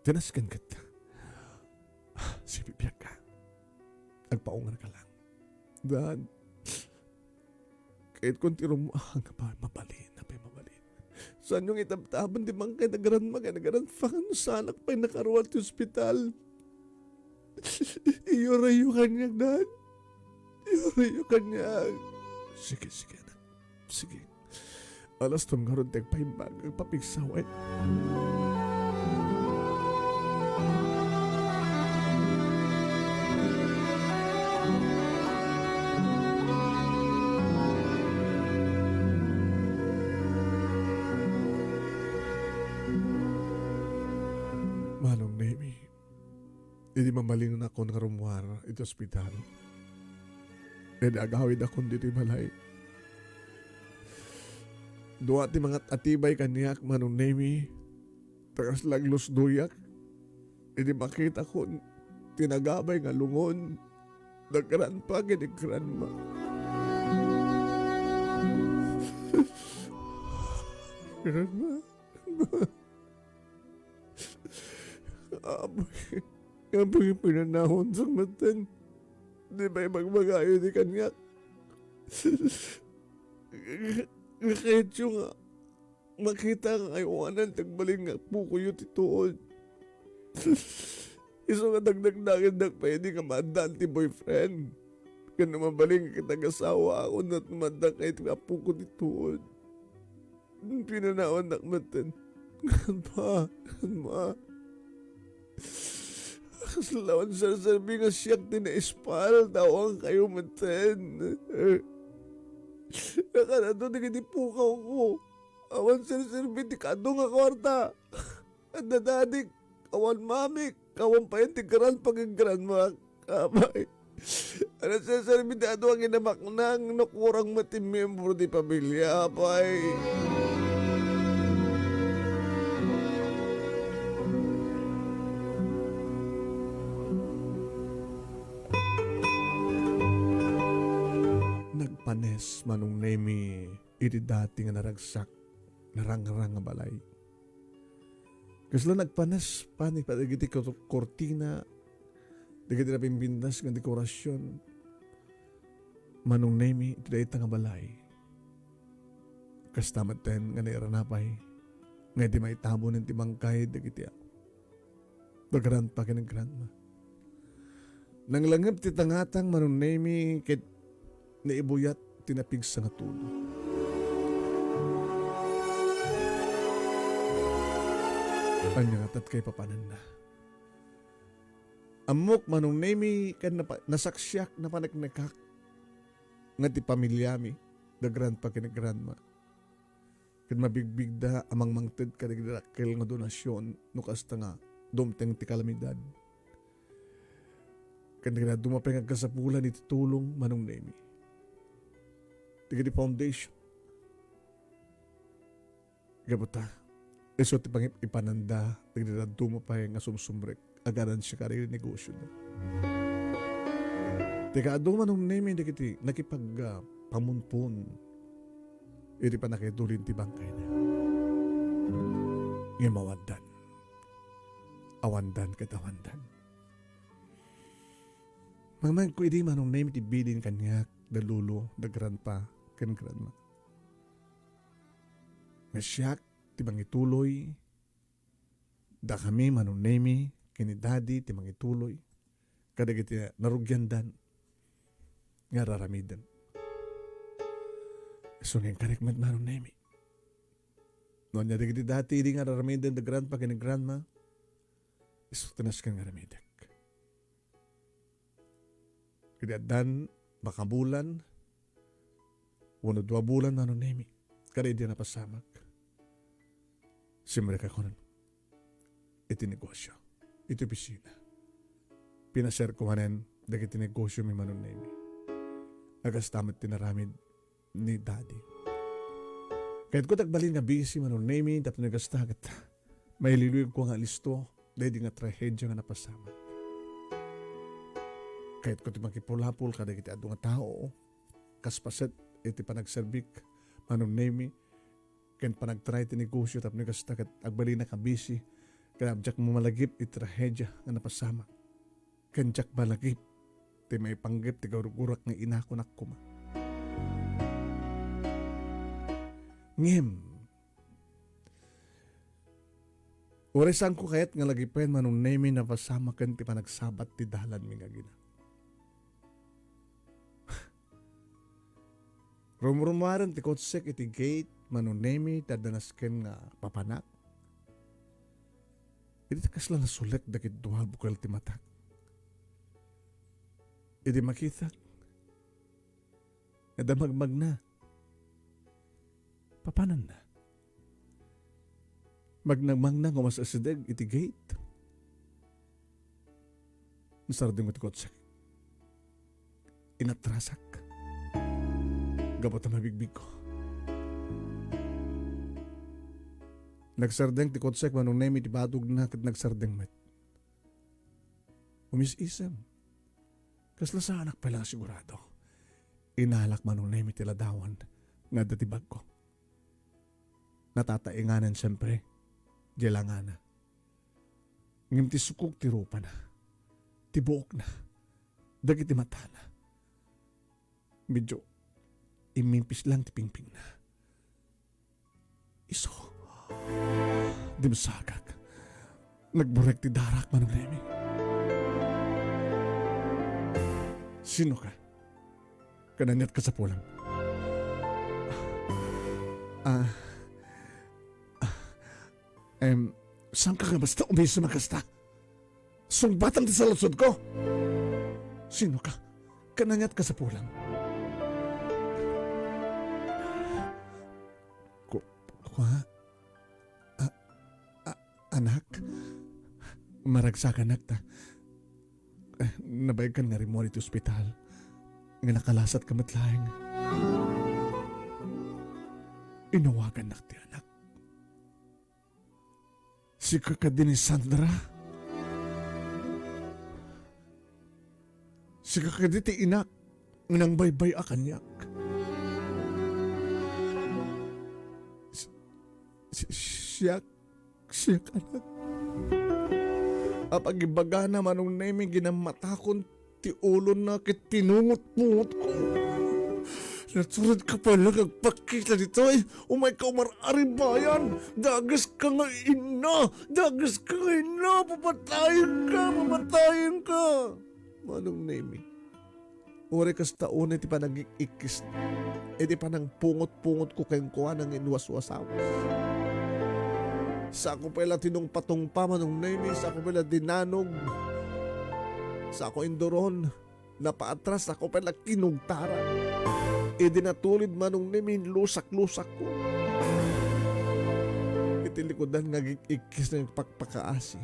Ti nasken ket, sibibiagka. Agpaungarka lang. Dad, kaitkon ti rummuar nga pa-, mabalin, apay mabalin. Saanyo nga itabtaben ti bangkay da grandma ken da grandpa no saanak pay nakaruar ti ospital? Iyurayyo kaniak, Dad. Iyurayyo kaniak. Sige, sige, anak. Sige. Alaston ngarud ti agpaimbag, agpapigsa wen. Manong Nemi, idi mabalinakon nga rummuar iti ospital, idi agawidakon ditoy balay, dua ti mangat-atibay kaniak, Manong Nemi, ta kasla aglusdoyak idi makitakon ti nagabay nga lungon da grandpa ken ni grandma. Granma, Granma. Apoy, apoy, pinanawandak metten. Di pay magmagayo ti kaniak. Kayatyo nga makita nga aywanan ti agbalin nga apokoyo ti tuod. Isu nga dagdagdagendak pay idi nga maaddaan ti boyfriend. Ken no mabalin nga kitag-asawaak, no adda kayat nga apoko ti tuod. Pinanawandak metten. Granma, Granma. Kasla awan serserbi nga siak ti naispal, ta awan kayo metten. Nakarado dagiti pukawko. Awan serserbi ti kaadu nga kuarta. Adda dadik, awan mamik, awan pay ti granpa ken granmak. Apay, ano serserbi ti adu nga inamakna, no kurang met ti miyembro ti pamilia, apay? Nagpanes Manong Nemi iti dati nga naragsak, narangrang nga balay. Kasla nagpanes pay dagiti kor-, kortina, dagiti napimpintas nga dekorasion, Manong Nemi, iti dayta nga balay. Kasta metten nga nairana pay nga idi maitabon ti bangkay dagiti da granpa ken granma. Nanglangep ti tangatang Manong Nemi ket naibuyat ti napigsa nga tulo. Ania ngata ti kaipapananna? Ammok, Manong Nemi, ken napa-, nasaksiak, napaneknekak nga ti pamiliami, da granpa ken granma, ket mabigbigda a mangmangted kadagiti dakkel nga donasion no kasta nga dumteng ti kalamidad. Ken dagiti dadduma pay nga agkasapulan iti tulong, Manong Nemi. Dagiti foundation. Gapu ta, isu ti pangip-ipananda dagiti dadduma pay nga sumsumrek a garansia kadagiti negosioda. Ti kaadu, Manong Nemi, dagiti nakipag-, ah, pamunpon iti pannakaitulin ti bangkayna. Ngem awandan. Awandan ket awandan. Mangmangko idi, Manong Nemi, ti bilin kaniak da lolo, da granpa, ken granma. Nga siak ti mangituloy, dakami, Manong Nemi, ken ni Daddy ti mangituloy kadagiti narugiandan nga ar-aramiden. Isu nga inkarik met, Manong Nemi. No ania dagiti dati idi nga ar-aramiden da granpa ken ni granma, isu ti nasken nga aramidek. Idi addan makabulan wenno dua bulan, Manong Nemi, kada idi a napasamak, simrekak kunen iti negosio, iti opisina. Pinaserko manen dagiti negosiomi, Manong Nemi. A kasta met ti naramid ni Daddy. Kayatko ti agbalin nga busy, Manong Nemi, tapno kasta ket maililuyogko nga alisto daydi nga trahedia nga napasamak. Kayatko ti makipulapol kadagiti adu nga tao, kas paset iti panagserbik, Manong Nemi, ken panagtry ti negosio tapno kasta ket agbalinak a busy, ket diak malagip iti trahedia nga napasamak. Ken diak malagip ti maipanggep ti gurgurak nga inakonak koma. Ngem, uray saanko kayat nga lagipen, Manong Nemi, napasamak ken ti panagsabat ti dalanmi nga agina. Rumrumuaren ti kotsek iti gate, Manong Nemi, ti adda nasken nga papanak. Idi ta kasla nasulek dagiti dua bukel ti matak. Idi makitak, adda magmagna. Papananna? Magnamangna nga umas-asideg iti gate. Nasardengko ti kotsek. Inatrasak. Gapu ta mabigbigko. Nagsardeng ti kotsek, Manong Nemi, ti batogna ket nagsardeng met. Umis-isem. Kasla saanak pay la sigurado. Inalak, Manong Nemi, ti ladawan nga adda ti bagko. Natatainganan siempre, diay langana. Ngem ti sukog ti rupana, ti buokna, dagiti matana. Medyo immimpis lang ti pingpingna. Isu, dimsagak. Nagburek ti darak, Manong Nemi. Sino ka? Kananiat kasapulam? Ah, ah, em, saan ka nga basta umisim a kasta? Sungbatam ti saludsodko. Sino ka? Kananiat kasapulam? Ku-, kua? A-, a-, anak? Maragsakanak ta. Eh, nabayagan nga rimmuar iti ospital. Nga nakalasatka met laeng. Inawagannak ti anak. Sika kadi ni Sandra? Sika kadi ti inak nga nangbaybay-a kaniak? Si-, si-, siak, siak, anak. Apag ibagana, Manong Nemi, ginammatakon ti ulona ket pinungotpungotko. Natured ka pala nga agpakita ditoy. Umayka umar-aribayan. Dageska nga inna. Dageska nga inna. Papatayenka. Papatayenka. Manong Nemi. Uray kasta unay ti panagik-ikkis. Iti panangpungot-pungotko kenkuana nga inwaswasawas. Sako pay la tinungpa-tungpa, Manong Nemi. Sako pay la dinanog. Sako induron. Napaatras, ako pay la kinugtara. Idi natulid, Manong Nemi, lusak-lusakko. Iti likudan nga agik-ikkis nga agpakpakaasi.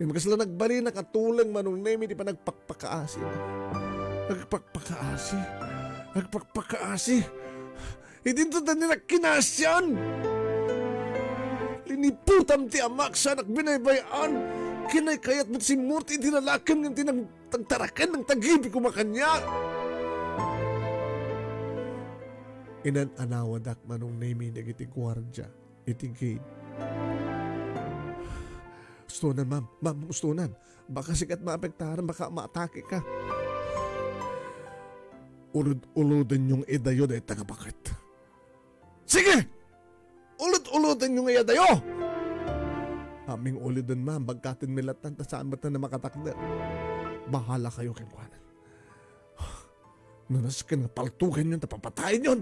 Ngem kasla nagbalinak a tuleng, Manong Nemi, ti panagpakpakaasi. Agpakpakaasi. Agpakpakaasi. Idinto ta ni nakkinasian. Liniputam ti amak, saanak binaybay-an. Kinay kayat met simmurot iti lalakim ngem ti nang-, tagtaraken nang tagibi koma kaniak. Inan-anawadak, Manong Nemi, dagiti guardia iti gate. Ustonan, ma'am. Ma'am, ustonan. Baka sika ti maapektaran, baka maatake ka. Ulod-ulodenyo nga idayo dayta nga baket. Sige! Ulod-ulodenyo nga idayo! Aming uliden, ma'am, bagkatenmi lattan ta saan met a makatakder. Bahala kayo kenkuana. No nasken nga paltuganyon ta papatayenyon,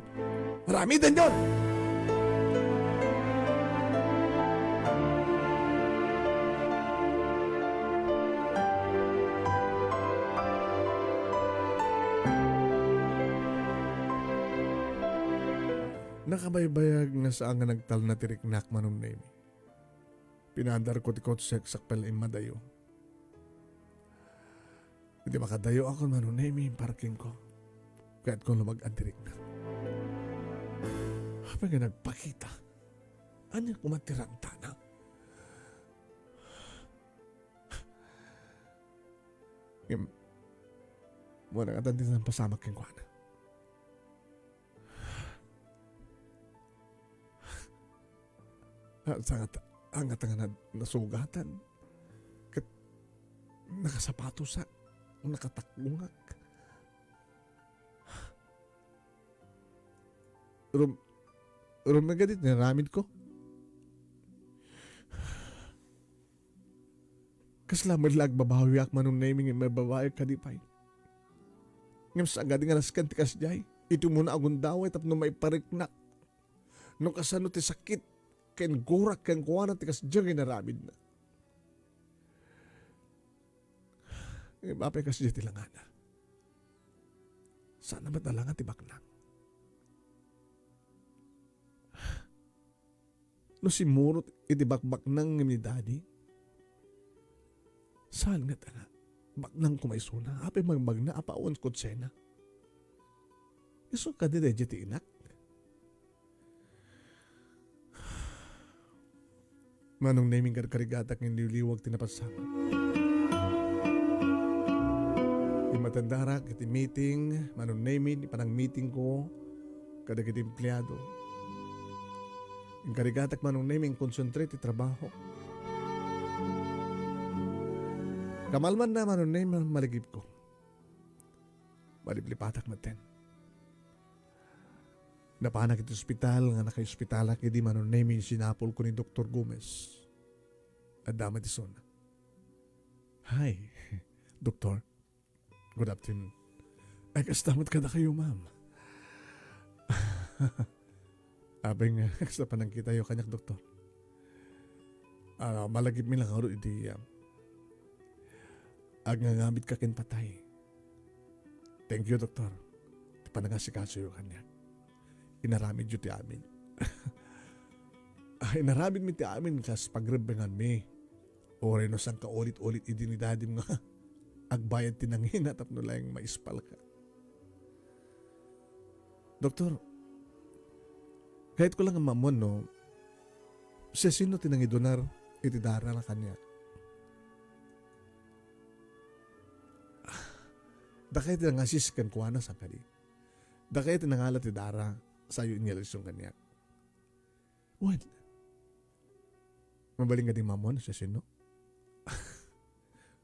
aramidenyon! Nakabaybayag nga saan nga nagtalna ti riknak, Manong Nemi. Pinadarko ti kotsek sakbay la immadayo. Idi makadayoakon, Manong Nemi, imparkingko. Kayatko lumag-ad ti riknak. Apay nga nagpakita? Ania koma ti rantana? Ngem, wala nga ti napasamak kenkuana. At sangat, angat nga na-, nasugatan. Ket nakasapatosak, nakatakungak. Rum-, rumegadi ti naramidko. Kasla met la agbabawiak, Manong Nemi, ngem mababawiak kadi pay. Ngem sagadi nga nasken ti kasdiay, iti umuna a gundaway tapno maipariknak no kasano ti sakit ken gurak kenkuana ti kasdiay nga inaramidna. Ngem apay kasdiay ti langana? Saan met a langa ti baknang? No simmurot iti bakbaknang ni Daddy, saan nga ta nga baknang koma isuna? Apay magbagna a pay awan kotsena? Isu kadi daydiay ti inak? Manong Nemi, karkarigatak nga inliwliwag ti napasamak. Immatendarak iti meeting, Manong Nemi, ti panangmeetingko kadagiti empleado. Inkarigatak, Manong Nemi, nga concentrate ti trabaho. Kamalmanna, Manong Nemi, malagipko. Maliplipatak metten. Napanak iti ospital nga nakaospitalak idi, Manong Nemi, sinapulko ni Doktor Gomez. Adda met isuna. "Hi, Doktor." "Good afternoon." "Ay, kasta met kadakayo, ma'am?" "Apay nga, kasta panangkitayo kaniak, Doktor?" "Ah, malagipmi la ngarud iti, ah, agngangamit ka ken patay." "Thank you, Doktor, ti panangasikasoyo kaniak. Inaramidyo ti amin." "Ah, inaramidmi ti amin kas pagrebbenganmi. Uray no sangka ulit-ulit idi ni dadim nga agbayad ti nangina tapno laeng maispalka." "Doktor, kayatko lang nga maammuan no siasino ti nangidunar iti dara na kaniak." "Dakay ti nangasis kenkuana, saan kadi? Dakay ti nangala ti dara, sayo inyalision kaniak." "Wen, mabalin kadi maammuan no siasino?"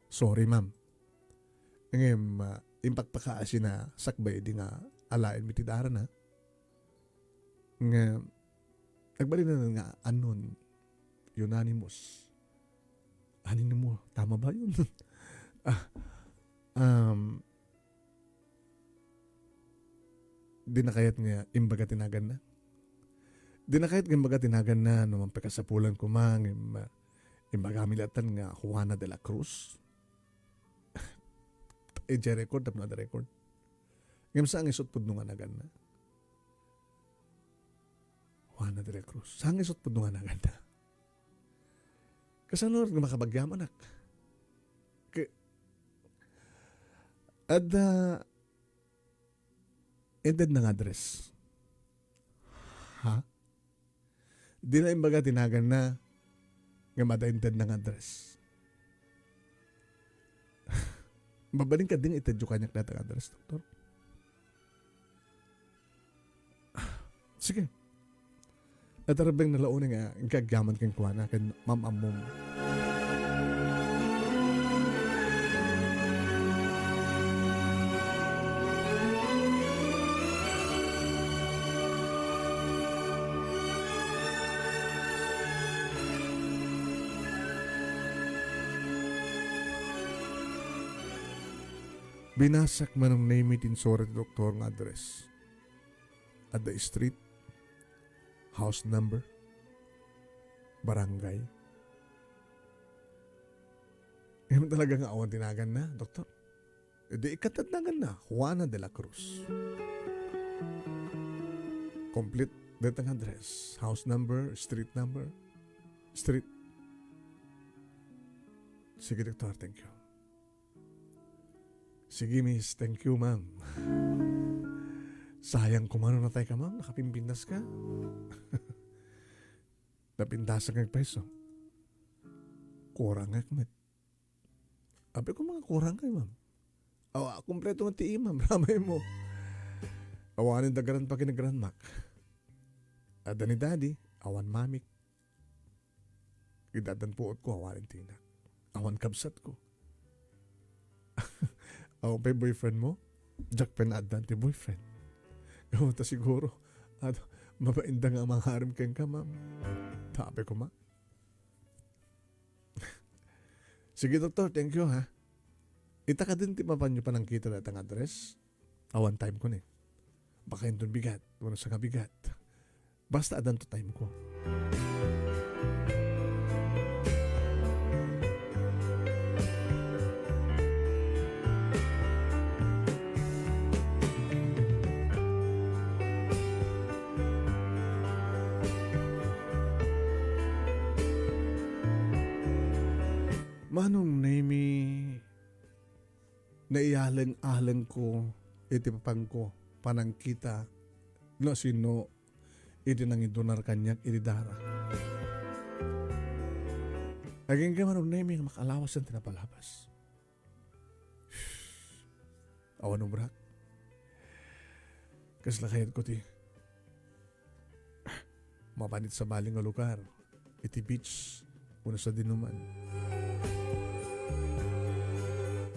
"Sorry, ma'am. Ngem, ah, impakpakaasina sakbay idi nga alaenmi ti darana. Nga, agbalin nga unknown, unanimous." "Unanimous, tama ba yun?" Ah, um, Dina kayat nga imbaga ti naganna? Dina kayat nga imbaga ti naganna no mapakasapulan koma nga im-, imbagami latta nga Juana de la Cruz? Idiay record, tapno adda record. Ngem saan nga isu ti pudno nga naganna? Juana de la Cruz. Saan nga isu ti pudno nga naganna? Kasano nga makabagyaman ak? Ke-, adda intedna nga address. Ha? Dina imbaga ti naganna nga adda intedna nga address. Mabalin kadi nga itedyo kaniak dayta nga address, Doktor? Sige. Natarbeng na launay nga agyaman kenkuana ken maam-ammom. Binasak, Manong Nemi, ti insura ti doktor nga address. Adda street, house number, barangay. Ngem talaga nga awan ti naganna, doktor. Idi ikkat ti naganna, Juana de la Cruz. Complete dayta nga address, house number, street number, street. Sige, doktor, thank you. Sige, miss. Thank you, ma'am. Sayang koma no natay ka, ma'am. Nakapimpintas ka. Napintasak nga agpayso. Kurang nga met. Apay ko mga kurang kay, ma'am. Awa, kompleto nga ti imam. Ramay mo. Awanen da grandpa ken grandmak. Adda ni daddy, awan mamik. Idaddan puot ko, awan intinak. Awan kabsat ko. Awan pay boyfriend mo? Diak pay naaddan ti boyfriend. Gapu ta siguro, at mabainda nga mangarem kenka, ma'am. Tabi ko, ma. Sige, doktor, thank you, ha. Ita kadin ti mapanyo panangkita dayta nga address? Awan time ko ni. Baka inton bigat, wano sa nga bigat. Basta adanto time ko. Manong Nemi, naiyaleng-aleng ko iti papanko, panangkita, no sino iti nangidunar kaniak iti dara. Agingga Manong Nemi nga makalawasen ti napalabas. Awan umrak. Kasla kayat ko ti mapan iti sabali nga lugar, iti beach, wenno sadinoman.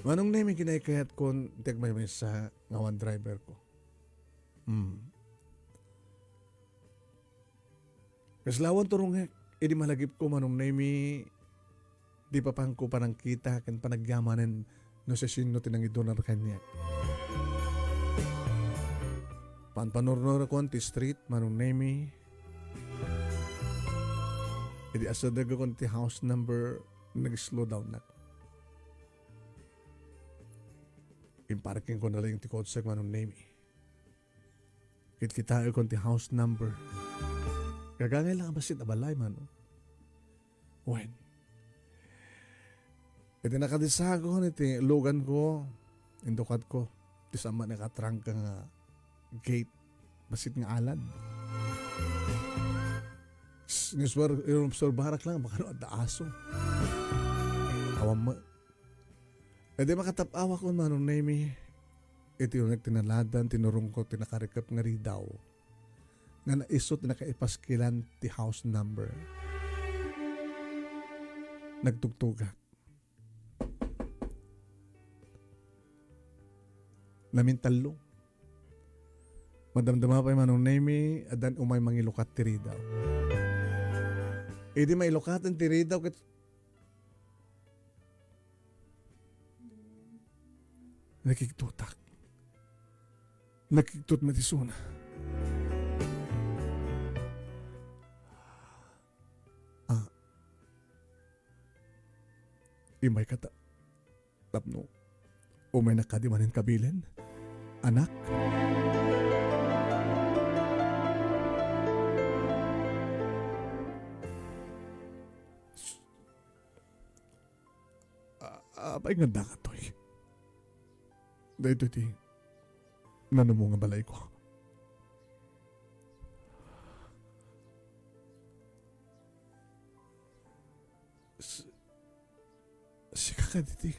Manong Nemi, kinaykayatkon ti agmaymaysa nga awan driver ko. Hmm. Kasla awan turongek, idi malagipko, Manong Nemi, ti papanko panangkita ken panagyamanen no siasino ti nangidunar kaniak. Panpanurnurakon ti street, Manong Nemi. Idi asadegakon ti house number, nag-slow down nak. Imparkingko na lang ti kotsek, Manong Nemi. Kitkitaekon ti house number. Gagangay lang a bassit a balay, Manong. Wen. Iti nakadisakon iti luganko, indukatko, ti saan met nakatrangka nga gate, bassit nga alad. S-, nga suar-, inobserbarak lang, baka no adda aso. Awan met. Idi makatap-awakon, Manong Nemi, iti uneg ti naladan, tinurongko ti nakarikep nga ridaw nga naiso ti nakaipaskilan ti house number. Nagtugtugak. Namintallo. Madamdama pay, Manong Nemi, addan umay mangilukat ti ridaw. Idi mailukaten ti ridaw, ket Nakigtotak. Nakigtot met isuna. Ah. Imayka ta-, tapno umaynak kadi manen kabilen, anak? A-, apay nga dangatoy? Daytoy ti nanumo nga balayko. S-, sika kadi ti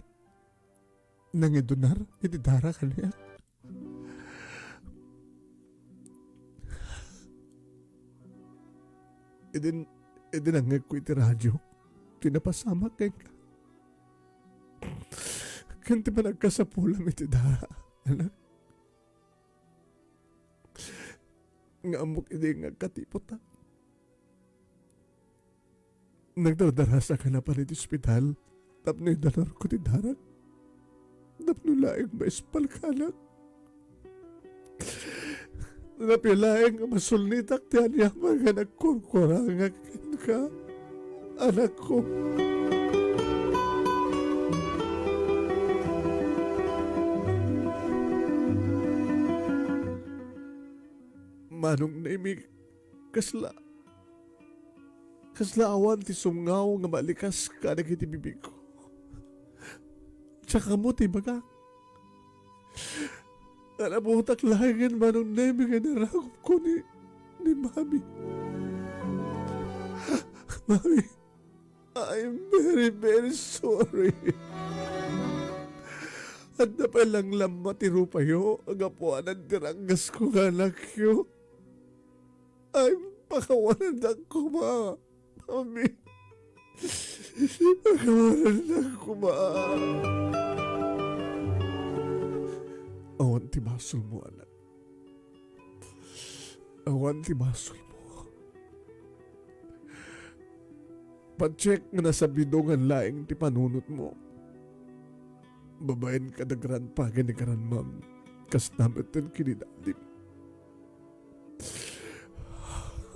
nangidunar iti dara kaniak? Idin, idin nangngegko iti radio ti napasamak kenka. Ken ti panagkasapulam iti dara, anak. Nga ammok idi nga agkatipotak. Nagdardarasak a napan iti ospital tapno idanurko ti darak. Tapno laeng maispalka, anak. Napia laeng a masulnitak ti aniaman nga nagkurkurangak kenka, anakko. Manong Nemi, kasla, kasla awan ti sungaw nga malikas kadagiti bibigko. Diak ammo ti ibagak. Nalabutak laengen, Manong Nemi, nga inarakupko ni, ni Mami. Mami, I'm very, very sorry. Adda pay langlamma ti rupayo a gapuanan ti ranggasko nga anakyo. Ay, pakawanannak koma, Mami. Pakawanannak koma. Awan ti basolmo, anak. Awan ti basolmo. Patiek nga nasabidongan laeng ti panunotmo. Babaen kada grandpa ken ni grandmam, kasta metten ken ni dadim.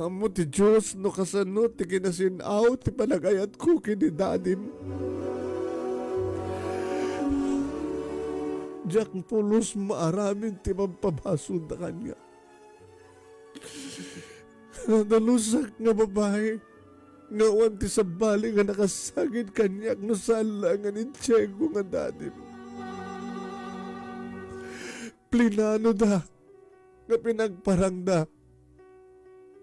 Ammo ti Dios no kasano ti kinasin-aw ti panagayatko ken ni dadim. Diak pulos maaramid ti mampabasolda kaniak. Nadalusak nga babai nga awan ti sabali nga nakasagid kaniak no saan laeng nga ni Diego nga dadim. Plinanoda nga pinagparangda.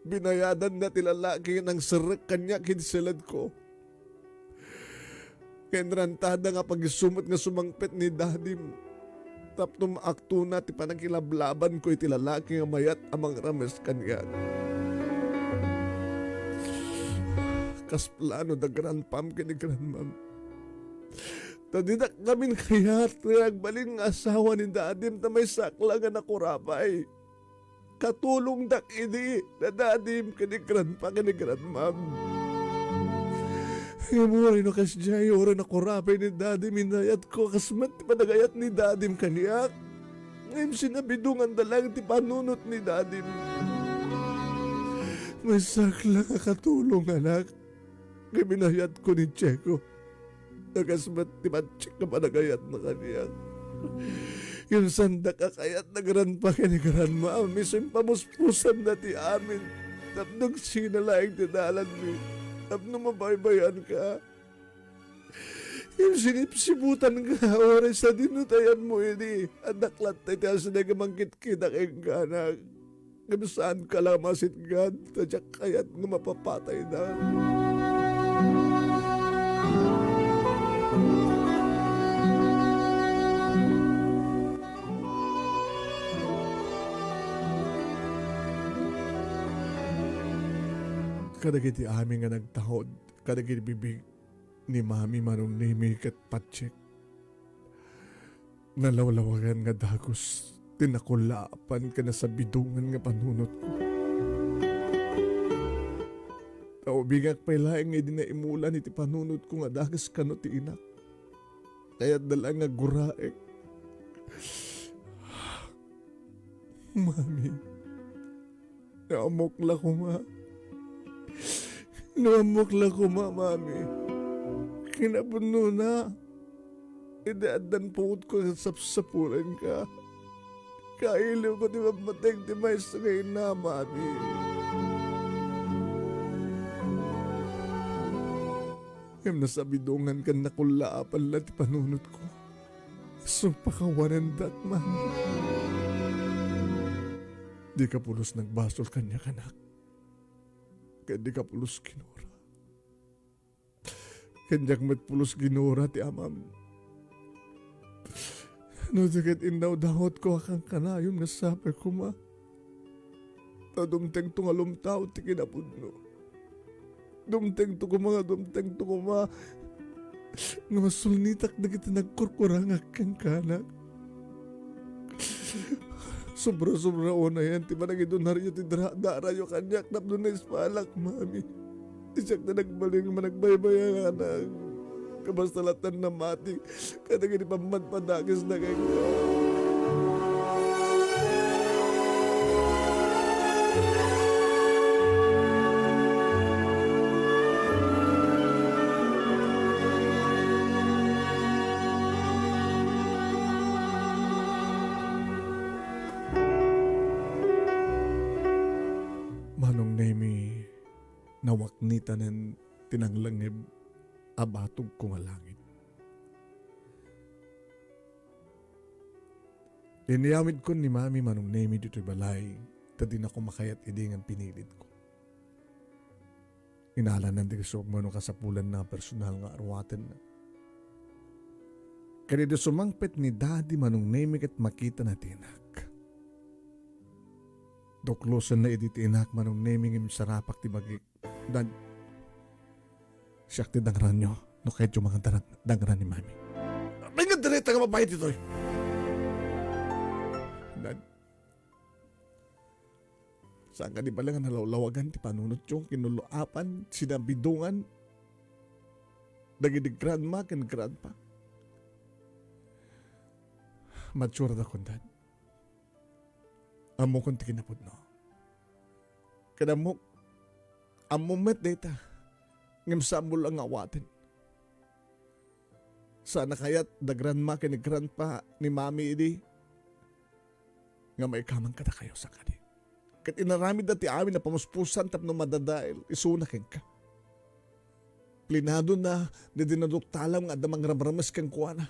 Binayadanna ti lalaki nga nangserrek kaniak iti siledko. Ken rantada nga pagisumot nga sumangpet ni dadim tapno maaktona ti panangilablabanko iti lalaki nga mayat a mangrames kaniak. kas plano da grandpam ken ni grandmam. Ta didak ngamin kayat nga agbalin nga asawa ni dadim ta maysak la nga nakurapay. Katulongdak idi da dadim ken ni grandpa ken ni grandmam. Ngem uray no kasdiay, uray nakurapay ni dadim, inayatko a kas met ti panagayat ni dadim kaniak. Ngem sinabidonganda laeng ti panunot ni dadim. Maysak la nga katulong, anak. Ngem inayatko ni Checo a kas met ti Patsek nga panagayatna kaniak. Ngem saandak a kayat da grandpa ken ni grandmam, isu impamuspusanna ti amin. Tapno agsina laeng ti dalanmi. Tapno mabaybayanka. Ngem sinipsibutanka, uray sadino ti ayanmo idi. Addak latta iti asina nga mangkitkita kenka, anak. Ngem saanka la a masitgan, ta diak kayat nga mapapatayda. Kadagiti amin nga nagtaud kadagiti bibig ni Mami, Manong Nemi, ket Patsek, nalawlawagan nga dagus ti nakullaapan ken nasabidongan nga panunotko. Ta ubingak pay laeng idi naimulan iti panunotko nga dakes kano ti inak. Kayatda laeng nga agguraek. Mami, no ammok la koma. No ammok la koma, Mami. Kinapudnona, idi addan puotko ket sapsapulenka. Kailiwko ti pammateg ti maysa nga ina, Mami. Ngem nasabidongan ken nakullaapan la ti panunotko. Sumpakawanendak, Mami. Dika pulos nagbasol kaniak, anak. Ket dika pulos kinura. Ken diak met pulos ginura ti amam. No di ket innawdawatko a kankanayon, nga sapay koma ta dumtengto nga lumtaw ti kinapudno. Dumtengto koma nga dumtengto koma nga masulnitak dagiti nagkurkurangak kenka. Sobra-sobraonay ti panangidunaryo ti dara-, darayo kaniak tapno naispalak, Mami. Ti siak ti nagbalin nga managbaybayanganak. Kasta latta a namati kadagiti pammadpadakesna kenka. Manong Nemi, nawaknitanen ti nanglengngeb a batogko nga langit. Inyawidkon ni Mami, Manong Nemi, ditoy balay, ta dinako makayat idi nga pinilitko. Inalanan ti isu mano kasapulanna a personal nga aruatenna. Ken idi sumangpet ni Daddy, Manong Nemi, ket makitana ti inak. Tuklosenna idi ti inak, Manong Nemi, ngem sarapak ti bagik. Dad, siak ti dangranyo, no kayatyo nga dangran ni Mami. Apay nga direta nga mapait ditoy? Dad, saan kadi bala nga nalawlawagan ti panunotyo, kinulaapan, sinabidongan dagiti grandma ken grandpa? Mature dakon, Dad. Ammokon ti kinapudno. Ket ammok, ammom met dayta, ngem saanmo la nga awaten. Saan a kayat da grandma ken ni grandpa ni Mami idi nga maikaman kadakayo, saan kadi? Ket inaramidda ti amin a pamuspusan tapno madadael isuna kenka. Plinadona daydi naduktalam nga adda mangramrames kenkuana.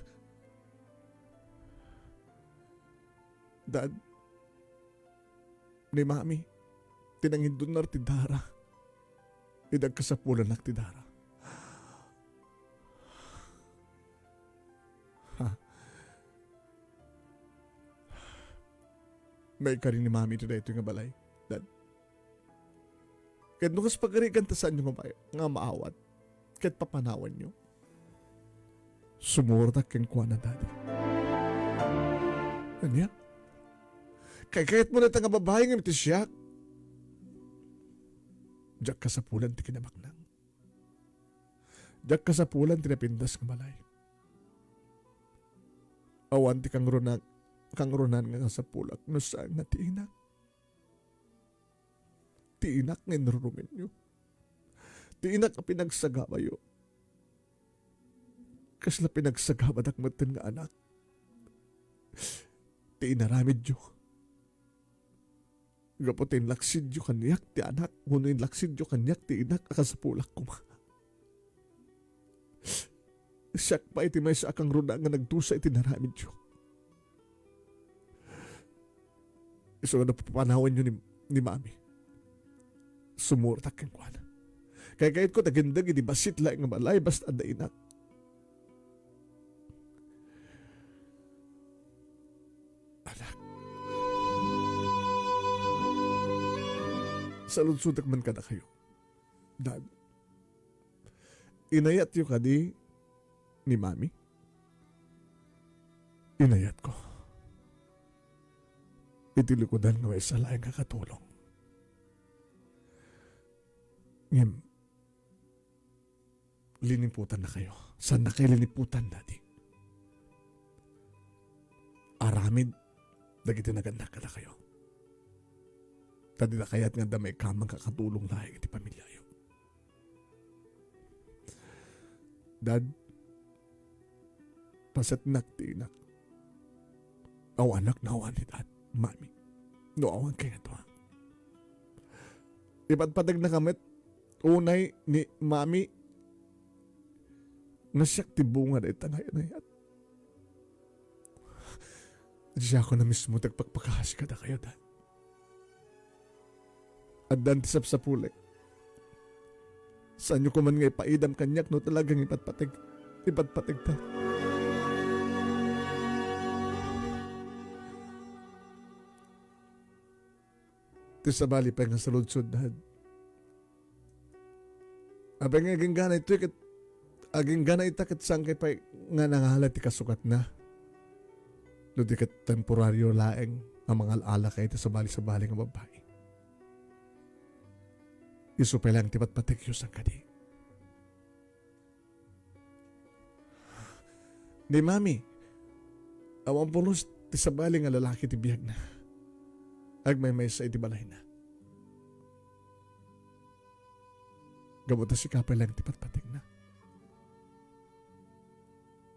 Dad, ni Mami ti nangidunar ti dara idi agkasapulanak ti dara. Ha? Maikari ni Mami iti daytoy nga balay, Dad. Ket no kas pagarigan ta saanyo nga ma-, nga maawat, ket papanawanyo. Sumurotak kenkuana, Daddy. Ania? Kaykayatmo dayta nga babai ngem iti siak, diak kasapulan ti kinabaknang. Diak kasapulan ti napintas nga balay. Awan ti kangruna-, kangrunaan nga kasapulak no saan nga ti inak. Ti inak nga inrurumenyo. Ti inak a pinagsagabayo. Kasla pinagsagabadak metten nga anak. Ti inaramidyo. Gapu ta inlaksidyo kaniak ti anak, wenno inlaksidyo kaniak ti inak a kasapulak koma. Siak pay ti maysa a kangruna nga nagdusa iti inaramidyo. Isu nga napapanawanyo ni, ni Mami. Sumurotak kenkuana. Kaykayatko ti agindeg iti bassit laeng nga balay, basta adda inak. Anak. Saludsodek man kadakayo. Dad, inayatyo kadi ni Mami? Inayatko. Iti likudan nga maysa laeng nga katulong. Ngem, liniputannakayo. Saannakayo liniputan, Daddy. Aramid dagiti nagannak kadakayo. Ta dida kayat nga adda maikamang nga katulong laeng iti pamiliayo. Dad, pasetnak ti inak. Awanak no awan ni Dad, Mami. No awan kayat, ha? Ipadpategnaka met unay ni Mami nga siak ti bunga dayta nga inayat. Diakon a mismo ti agpakpakasi kadakayo, Dad. Addan ti sapsapulek. Saanyo koman nga ipaidam kaniak no talagang ipatpateg-, ipatpategta. Ti sabali pay nga saludsod, Dad. Apay nga agingga ita ket, agingga ita ket saan kay pay nga nangala ti kasukatna? No di ket temporario laeng a mangal-alaka iti sabali-sabali nga babbai. Isu pay laeng ti patpategyo, saan kadi? Ni Mami, awan pulos ti sabali nga lalaki ti biagna. Agmaymaysa iti balayna. Gapu ta sika pay laeng ti patpategna.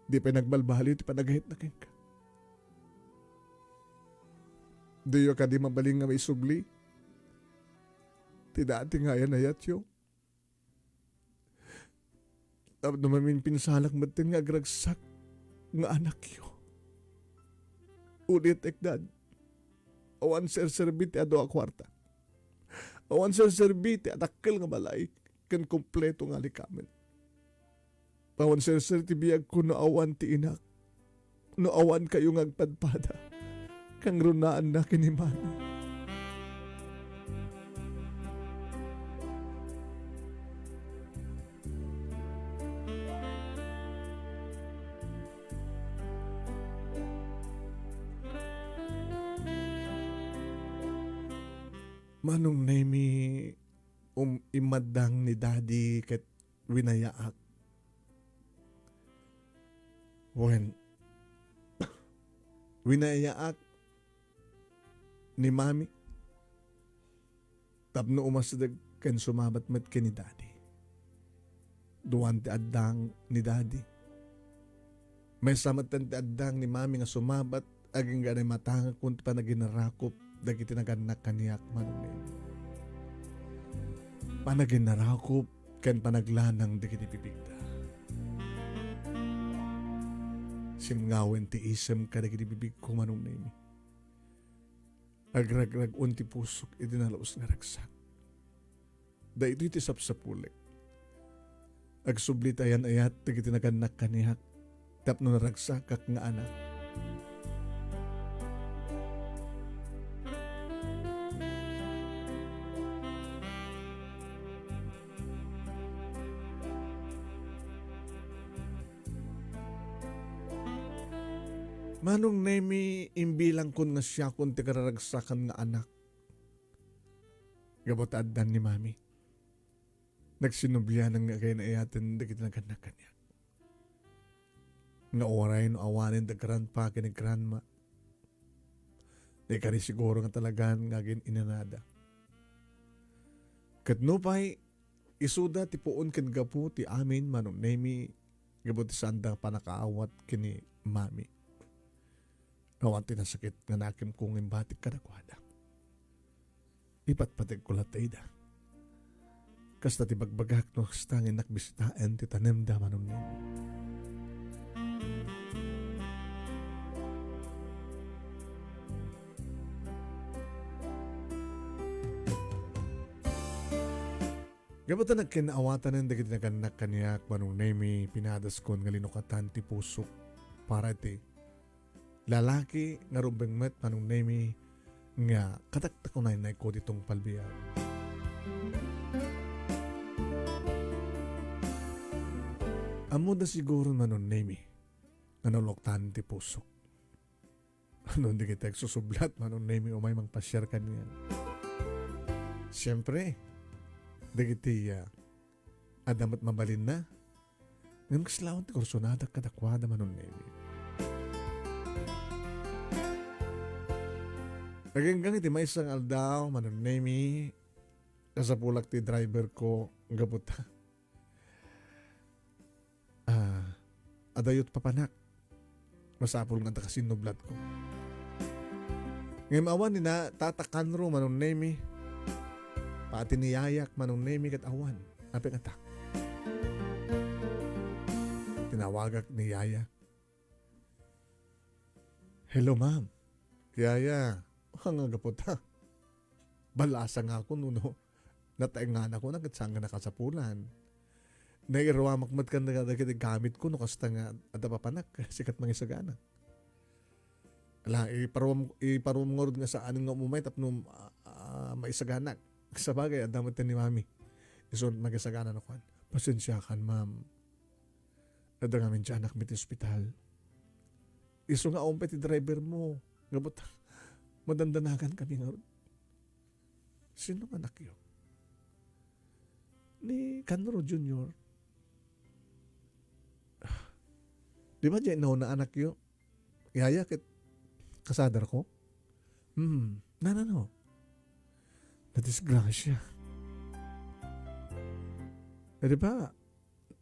Di pay nagbalbaliw ti panagayatna kenka. Diyo kadi mabalin nga maisubli ti dati nga ayan-ayatyo? Tapno maminpinsalak metten nga agragsak nga anakyo. Ulitek, Dad, awan serserbi ti adu a kuarta. Awan serserbi ti adakkel nga balay ken kompleto nga alikamen. Awan serserbi ti biagko no awan ti inak. No awan kayo nga agpadpada, kangrunaanna ken ni Mami. Manong Nemi, um, immaddang ni Daddy ket winayaak. Wen, winayaak ni Mami tapno umasdeg ken sumabat met ken ni Daddy. Duan ti addang ni Daddy. Maysa metten ti addang ni Mami nga sumabat agingga naimatangekon ti panaginnarakop dagiti nagannak kaniak, Manong Nemi. Panaginnarakop ken panaglanang dagiti bibigda. Simngawen ti isem kadagiti bibigko, Manong Nemi. Agragrag-on ti pusok iti nalaus nga ragsak. Daytoy ti sapsapulek. Agsubli ti ayan-ayat dagiti nagannak kaniak tapno naragsakak nga anak. Manong Nemi, imbilangkon nga siakon ti kararagsakan nga anak. Gapu ta addan ni Mami. Nagsinublianan nga agay-ayaten dagiti nagannak kaniak. Nga uray no awanen da grandpa ken ni grandma, di kari siguro nga talagan nga agin-inanada. Ket nupay, isuda ti puon ken gapu ti amin, Manong Nemi, gapu ti saanda nga pannakaawat ken ni Mami. Awan ti nasakit nga nakemko nga imbatik kadakuada. Ipatpategko latta ida. Kasta ti bagbagak no kasta nga innak bisitaen ti tanemda, Manong Nemi. Gapu ta nagkin-awatanen dagiti nagannak kaniak, Manong Nemi, pinadaskon nga linukatan ti pusok para iti lalaki nga rumbeng met, Manong Nemi, nga kadakta kunay na iko ti tungpal biag. Ammoda siguro, Manong Nemi, nga naluktan ti pusok. Ano, dagiti agsusublat, Manong Nemi, umay mangpasiar kaniak. Siempre, dagiti, ah, adda met mabalinna. Ngem kasla ti kursonadak kadakuada, Manong Nemi. Aginggang iti maysa nga aldaw, Manong Nemi, nasapulak ti driver ko, gapu ta, ah, adayot papanak. Masapul nga adda kasinnublatko. Ngem awan ni na, Tata Kanro, Manong Nemi. Pati ni yayak, Manong Nemi, ket awan. Apay nga tak? Tinawagak ni yaya. "Hello, ma'am." "Yaya, nga gapu ta. Balasa nga ako, no, no. Nataengan ako na ket saan nga nakasapulan. Nairuamak met kan dagiti gamit ko no kasta nga adda papanak, sikat mangisagana." Ala, iparuam, iparuam ngarud nga saan nga umumay tapno, ah, ah, maisaganak. Sabagay, adda met ni Mami. Isu met mangisagana no kuan. "Pasensiakan, ma'am. Adda ngamin ti anakmi ti ospital. Isu nga awan pay ti driver mo. Gapu ta, madandanagan kami ngarud." "Sino nga anakyo?" "Ni Kanro Junior." "Di ba diay nauna anakyo? Yaya ket kasada ko?" "Hmm, nanano?" "Nadisgrasya." "Eh, di ba,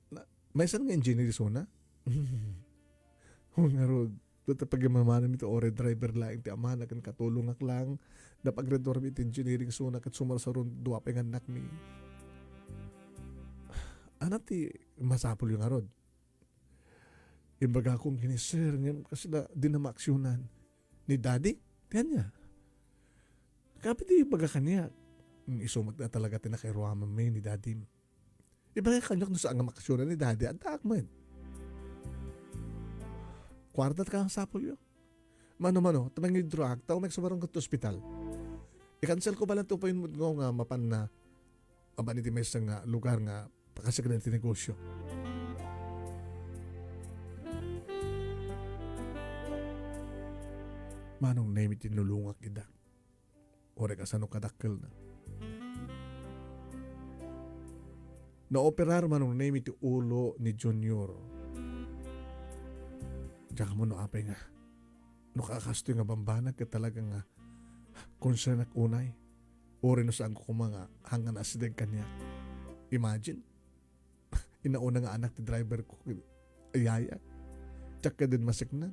na, maysan nga engineer isuna?" "Wen ngarud, ta pagmamanan mi ti uray driver laeng ti amana ken katulongak lang. Da paggraduarmi iti engineering isuna ket sumarsaron dua pay nga annakmi." "Ania ti masapulyo ngarud?" "Imbagakon ken ni sir, ngem kasla dina maaksionan." "Ni daddy? Ti ania?" "Kappay ti ibaga kaniak." "Hmm, isu met nga talaga ti nakairuamanmi ni daddy." "Ibaga kaniak no saan nga maaksionan ni daddy, addaak met." "Kuarta ti kasapulyo. Mano-mano, ta mangidroak, ta umay sumaruno iti ospital. I-cancel ko bala ti appointment ko nga mapanna aban iti maysa nga lugar nga pakasakit ti negosyo." Manong Nemi, tinulongak ida. Uray kasano kadakkelna. Naoperar, Manong Nemi, ti ulo ni Junior. Diak ammo no apay nga no kakastoy nga bambanag ket talaga nga concern ak unay. Uray no saanko koma nga hanggan asideg kaniak. Imagine, inauna nga anak ti driver ko, yaya. Diak ketdin masiknang.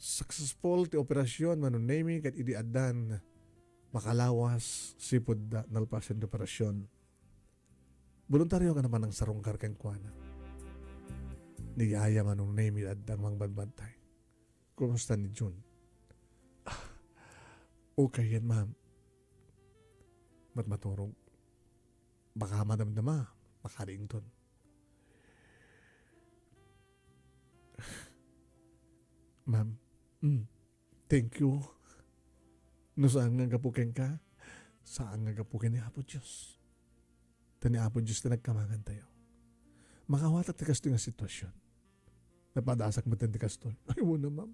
Successful ti operasyon, Manong Nemi, ket idi addan makalawas, sipud da nalpasen ti operasyon. Boluntaryo nga napan nangsarungkar kenkuana. Ni yaya, Manong Nemi, adda mangbadbantay. Kumusta ni Jun? "Ah, okay yan, ma'am. Mat maturog. Baka madamdama, makariington." "Ma'am, mm, thank you. No saan nga gapu kenka, saan nga gapu ken ni Apo Dios. Ta ni Apo Dios ti nagkamangan tayo. Makawatak ti kastoy nga sitwasyon. Napadasak met ti kastoy. Ay, wen a, ma'am.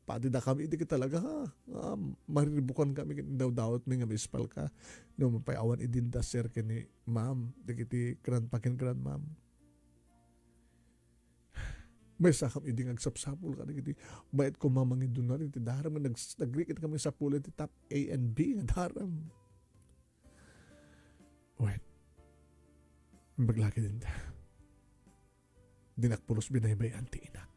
Padi dakami idi ket talaga, ah, mariribukan kami ken dawdawat mi nga maispal ka. No, mapay awan idin da, sir, ken ni ma'am, dagiti grandpa ken grandma'am. Maysa kam idi nga agsapsapul ka dagiti bayat ko mamangiduna iti daram nga nags-, nagrikit kami sapul iti top A and B nga daram. Wen, imbag la ket dinta. Dinak pulos binaybay-an ti inak.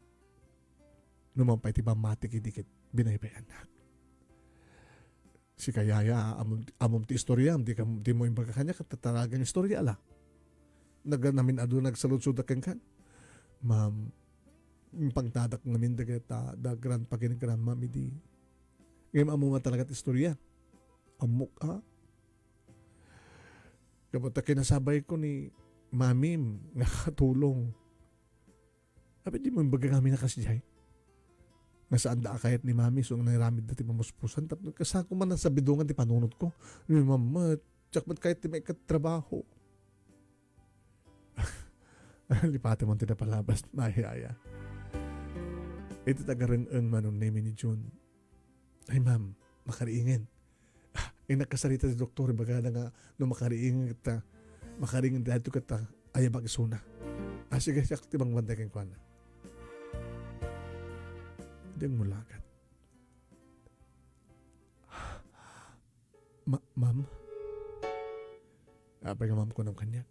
No mapay ti pammatik idi ket binaybay-annak. Sika, yaya, amom, amom ti istoriam, di ka, di mo imbaga kaniak, ket talagang istoria la. Naganamin adu, nagsaludsod kenka. Ma'am, impangtadak ngamin dagita, da grandpa ken grandma idi. Ngem ammo nga talaga ti istoria. Ammok, a? Gapu ta kinasabay ko ni mamim nga katulong. Abi, di mo imbaga ngamin a kasdiay. Nga saan da a kayat ni mami, so nga nairamid da ti pamuspusan. Tapno kasano ko man nasabidongan ti panunot ko. Ni mama, diak met kayat ti maikattrabaho. Lipati man ti napalabas, mayaya. Iti tagareng-eng manon ni Mini June. Ay, ma'am, makariingen. Ah, innak kasarita ti doktor, ibagada nga no makariingen ta, makariingen dayto ket ta, ayabak isuna. Ah, sige, siak ti mangbantay kenkuana. Diak mulagat. Ma-, ma'am? Apay nga ma'am kunam kaniak?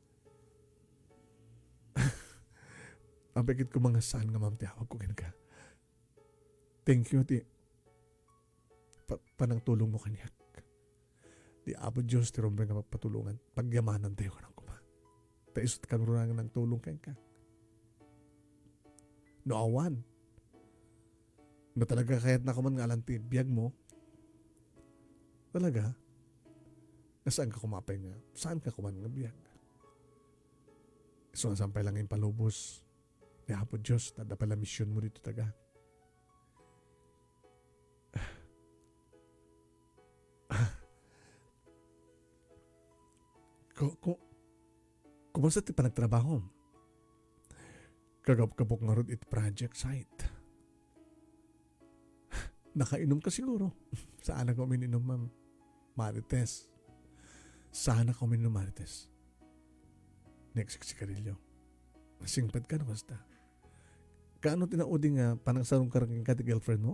Apay ket koma nga saan nga ma'am ti awag ko kenka? Thank you ti pa-, panangtulong mo kaniak. Ni Apo Dios ti rumbeng nga pagpatulongan, pagyamanan tayo kanang kuma. Ta isu ti kangrunaan nga nangtulong kenka. No awan, no talaga kayatna kuman nga alan ti biag mo, talaga, nga saan ka kumapay nga, saan ka kuman nga biag? Isu nga sampay lang impalubos ni Apo Dios, ta adda pay la mision mo dito taga. Ku-, ku-, kumusta ti panagtrabahom? Kagabgabok ngarud iti project site. Nakainom ka siguro. Saan ka uminom, ma'am? Marites. Saan ka uminom, Marites? Nagsiksigarilyo. Singpet ka, no, basta. Kaano ti naudi nga panagsarungkar kenka ti girlfriend mo?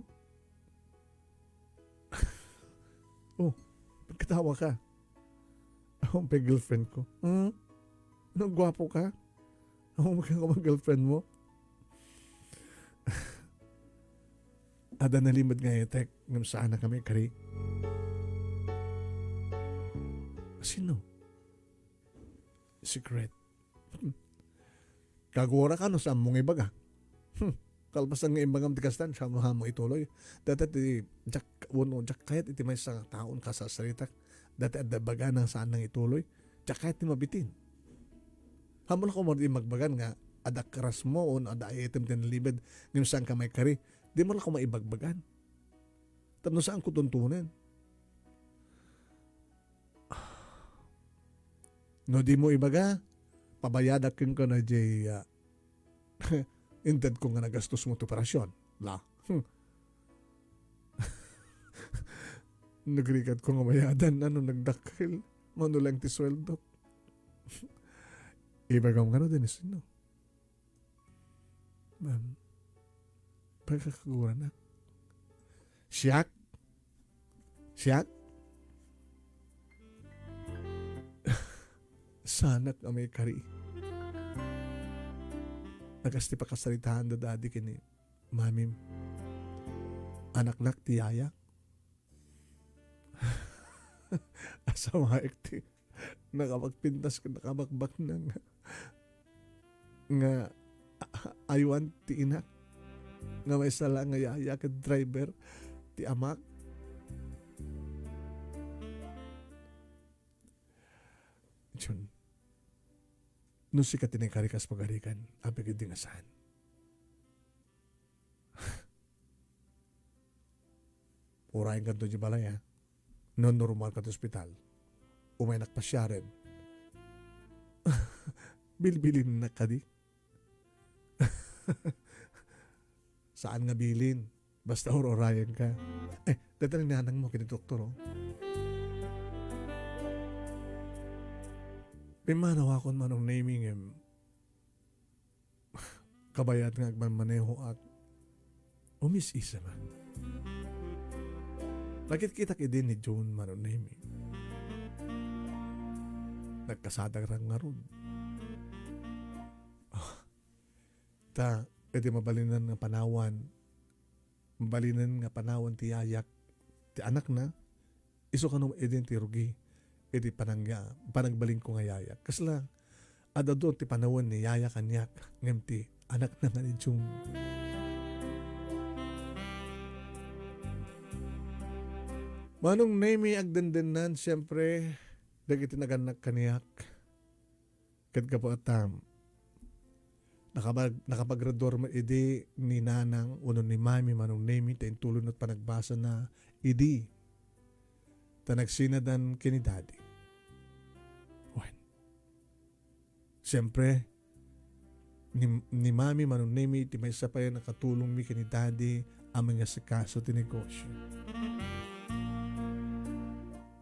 Oh, nagkatawa ka. Ako pay girlfriend ko. Hmm? Ano, gwapo ka? Ako ka girlfriend mo? Adda nalimed nga etek, ngem saan a kami kari. Sino? Secret. Kagura ka no saan mo nga ibaga. Hmm. Kalpasan nga imbagam ti kastan, saan mo ituloy? Data ti, diak, wano, diak kayat iti maysa nga taon kasasaritak. Data adda bagana saan nang ituloy. Diak kayat ti mabitin. Hamola ko mo di magbagan nga adda karas mo, o adda item ti nalibed, ngem saan ka may kari. Di mo la ko maibagbagan. Tapno saan ko tuntunen. No di mo ibaga, pabayadak kenka na jay, ah, inted ko nga nagastos mo ti operasyon. La. Hmm. Nagrigat ko nga mayadan, ano, nagdakkel. Mano lang ti sweldo. Ibagam nga no, Dennis, no? Ma'am, pagkakaguranak. Siak? Siak? Saanak a maikari. Nakas ti pakasaritaan da dadi ken ni mamim. Anaknak ti yaya. Asamaek ti nakapagpintas ken nakabakbaknang nga, nga a-, a-, aywan ti inak nga maysa la nga yaya ket driver ti amak. Jun, no sika ti naikari kas pagarigan, apay ket di nga saan. Uray kanto di balay, ha? No normal ka ti ospital, umaynak pasiaren. Bilbilinnak kadi? Saan nga bilin. Basta ur-urayenka. Eh, dayta ni nanangmo ken ni doktor, oh. Pimmanawakon, Manong Nemy, ngem kabayat nga agmanmanehoak. Umis-isa man. Nakitkitak idi ni June, Manong Nemy. Nagkasada ngarud. Ah, ta, iti mabalinen nga panawan, mabalinen nga panawan ti yayak ti anakna, isu kano idi ti rugi iti panangga-, panagbalinko nga yayak. Kasla, adda duay ti panawen ni yaya kaniak, ngem ti anakna nga ni June. Manong Nemy, agdendennan, siempre, dagiti nagannak kaniak. Ket gapu ta, nakapag-, nakapagrador met idi ni nanang wenno ni mami, Manong Nemy, ta intuloy met panagbasana idi. Ta nagsinadan ken ni daddy. Wen. Siempre, ni, ni mami, Manong Nemy, ti maysa pay a nakatulongmi ken ni daddy a mangasikaso ti negosyo.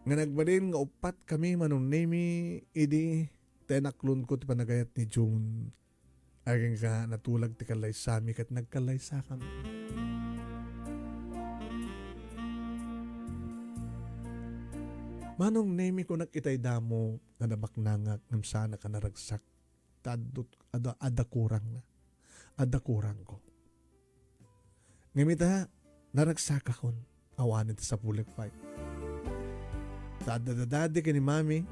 Nga nagbalin nga uppat kami, Manong Nemy, idi ta inaklonko ti panagayat ni June. Agingga natulag ti kallaysami ket nagkallaysakami. Manong Nemy, kunak itay damo nga nabaknangak ngem saanak a naragsak. Ta adda, adda, adda kurangna. Adda kurangko. Ngem ita, naragsakakon. Awanen ti sapulek pay. Ta adda daddy ken ni mami,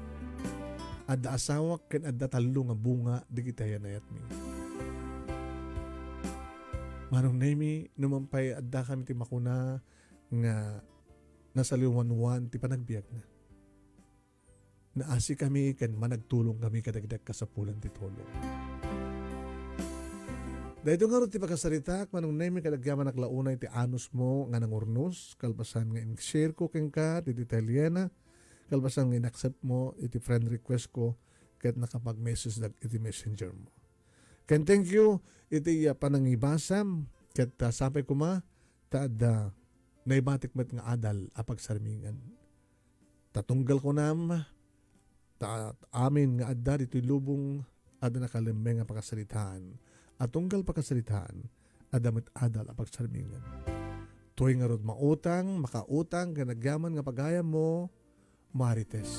adda asawak ken adda tallo nga bunga dagiti ayan-ayatmi. Manong Nemy, numan pay adda kami ti makuna nga nasaliwanwan ti panagbiagna. Naasikami ken managtulongkami kadagiti agkasapulan ti tulong. Daytoy ngarud ti pakasaritaak, Manong Nemy, ket agyamanak la unay ti anusmo nga nangurnos, kalpasan nga in-share ko kenka ti detalyena, kalpasan nga in-accept mo iti friend request ko, ket nakapag-message dak iti messenger mo. Ken thank you iti, ah, panangibasam, ket, ah, sapay koma, ta adda naibatik met nga adal a pagsarmingan. Ta tunggal kunam, ta amin nga adda ditoy lubong, adda nakalemmeng a pakasaritaan. A tunggal pakasaritaan, adda met adal a pagsarmingan. Toy ngarud mautang, makautang, ken agyaman nga pagayammo, Marites.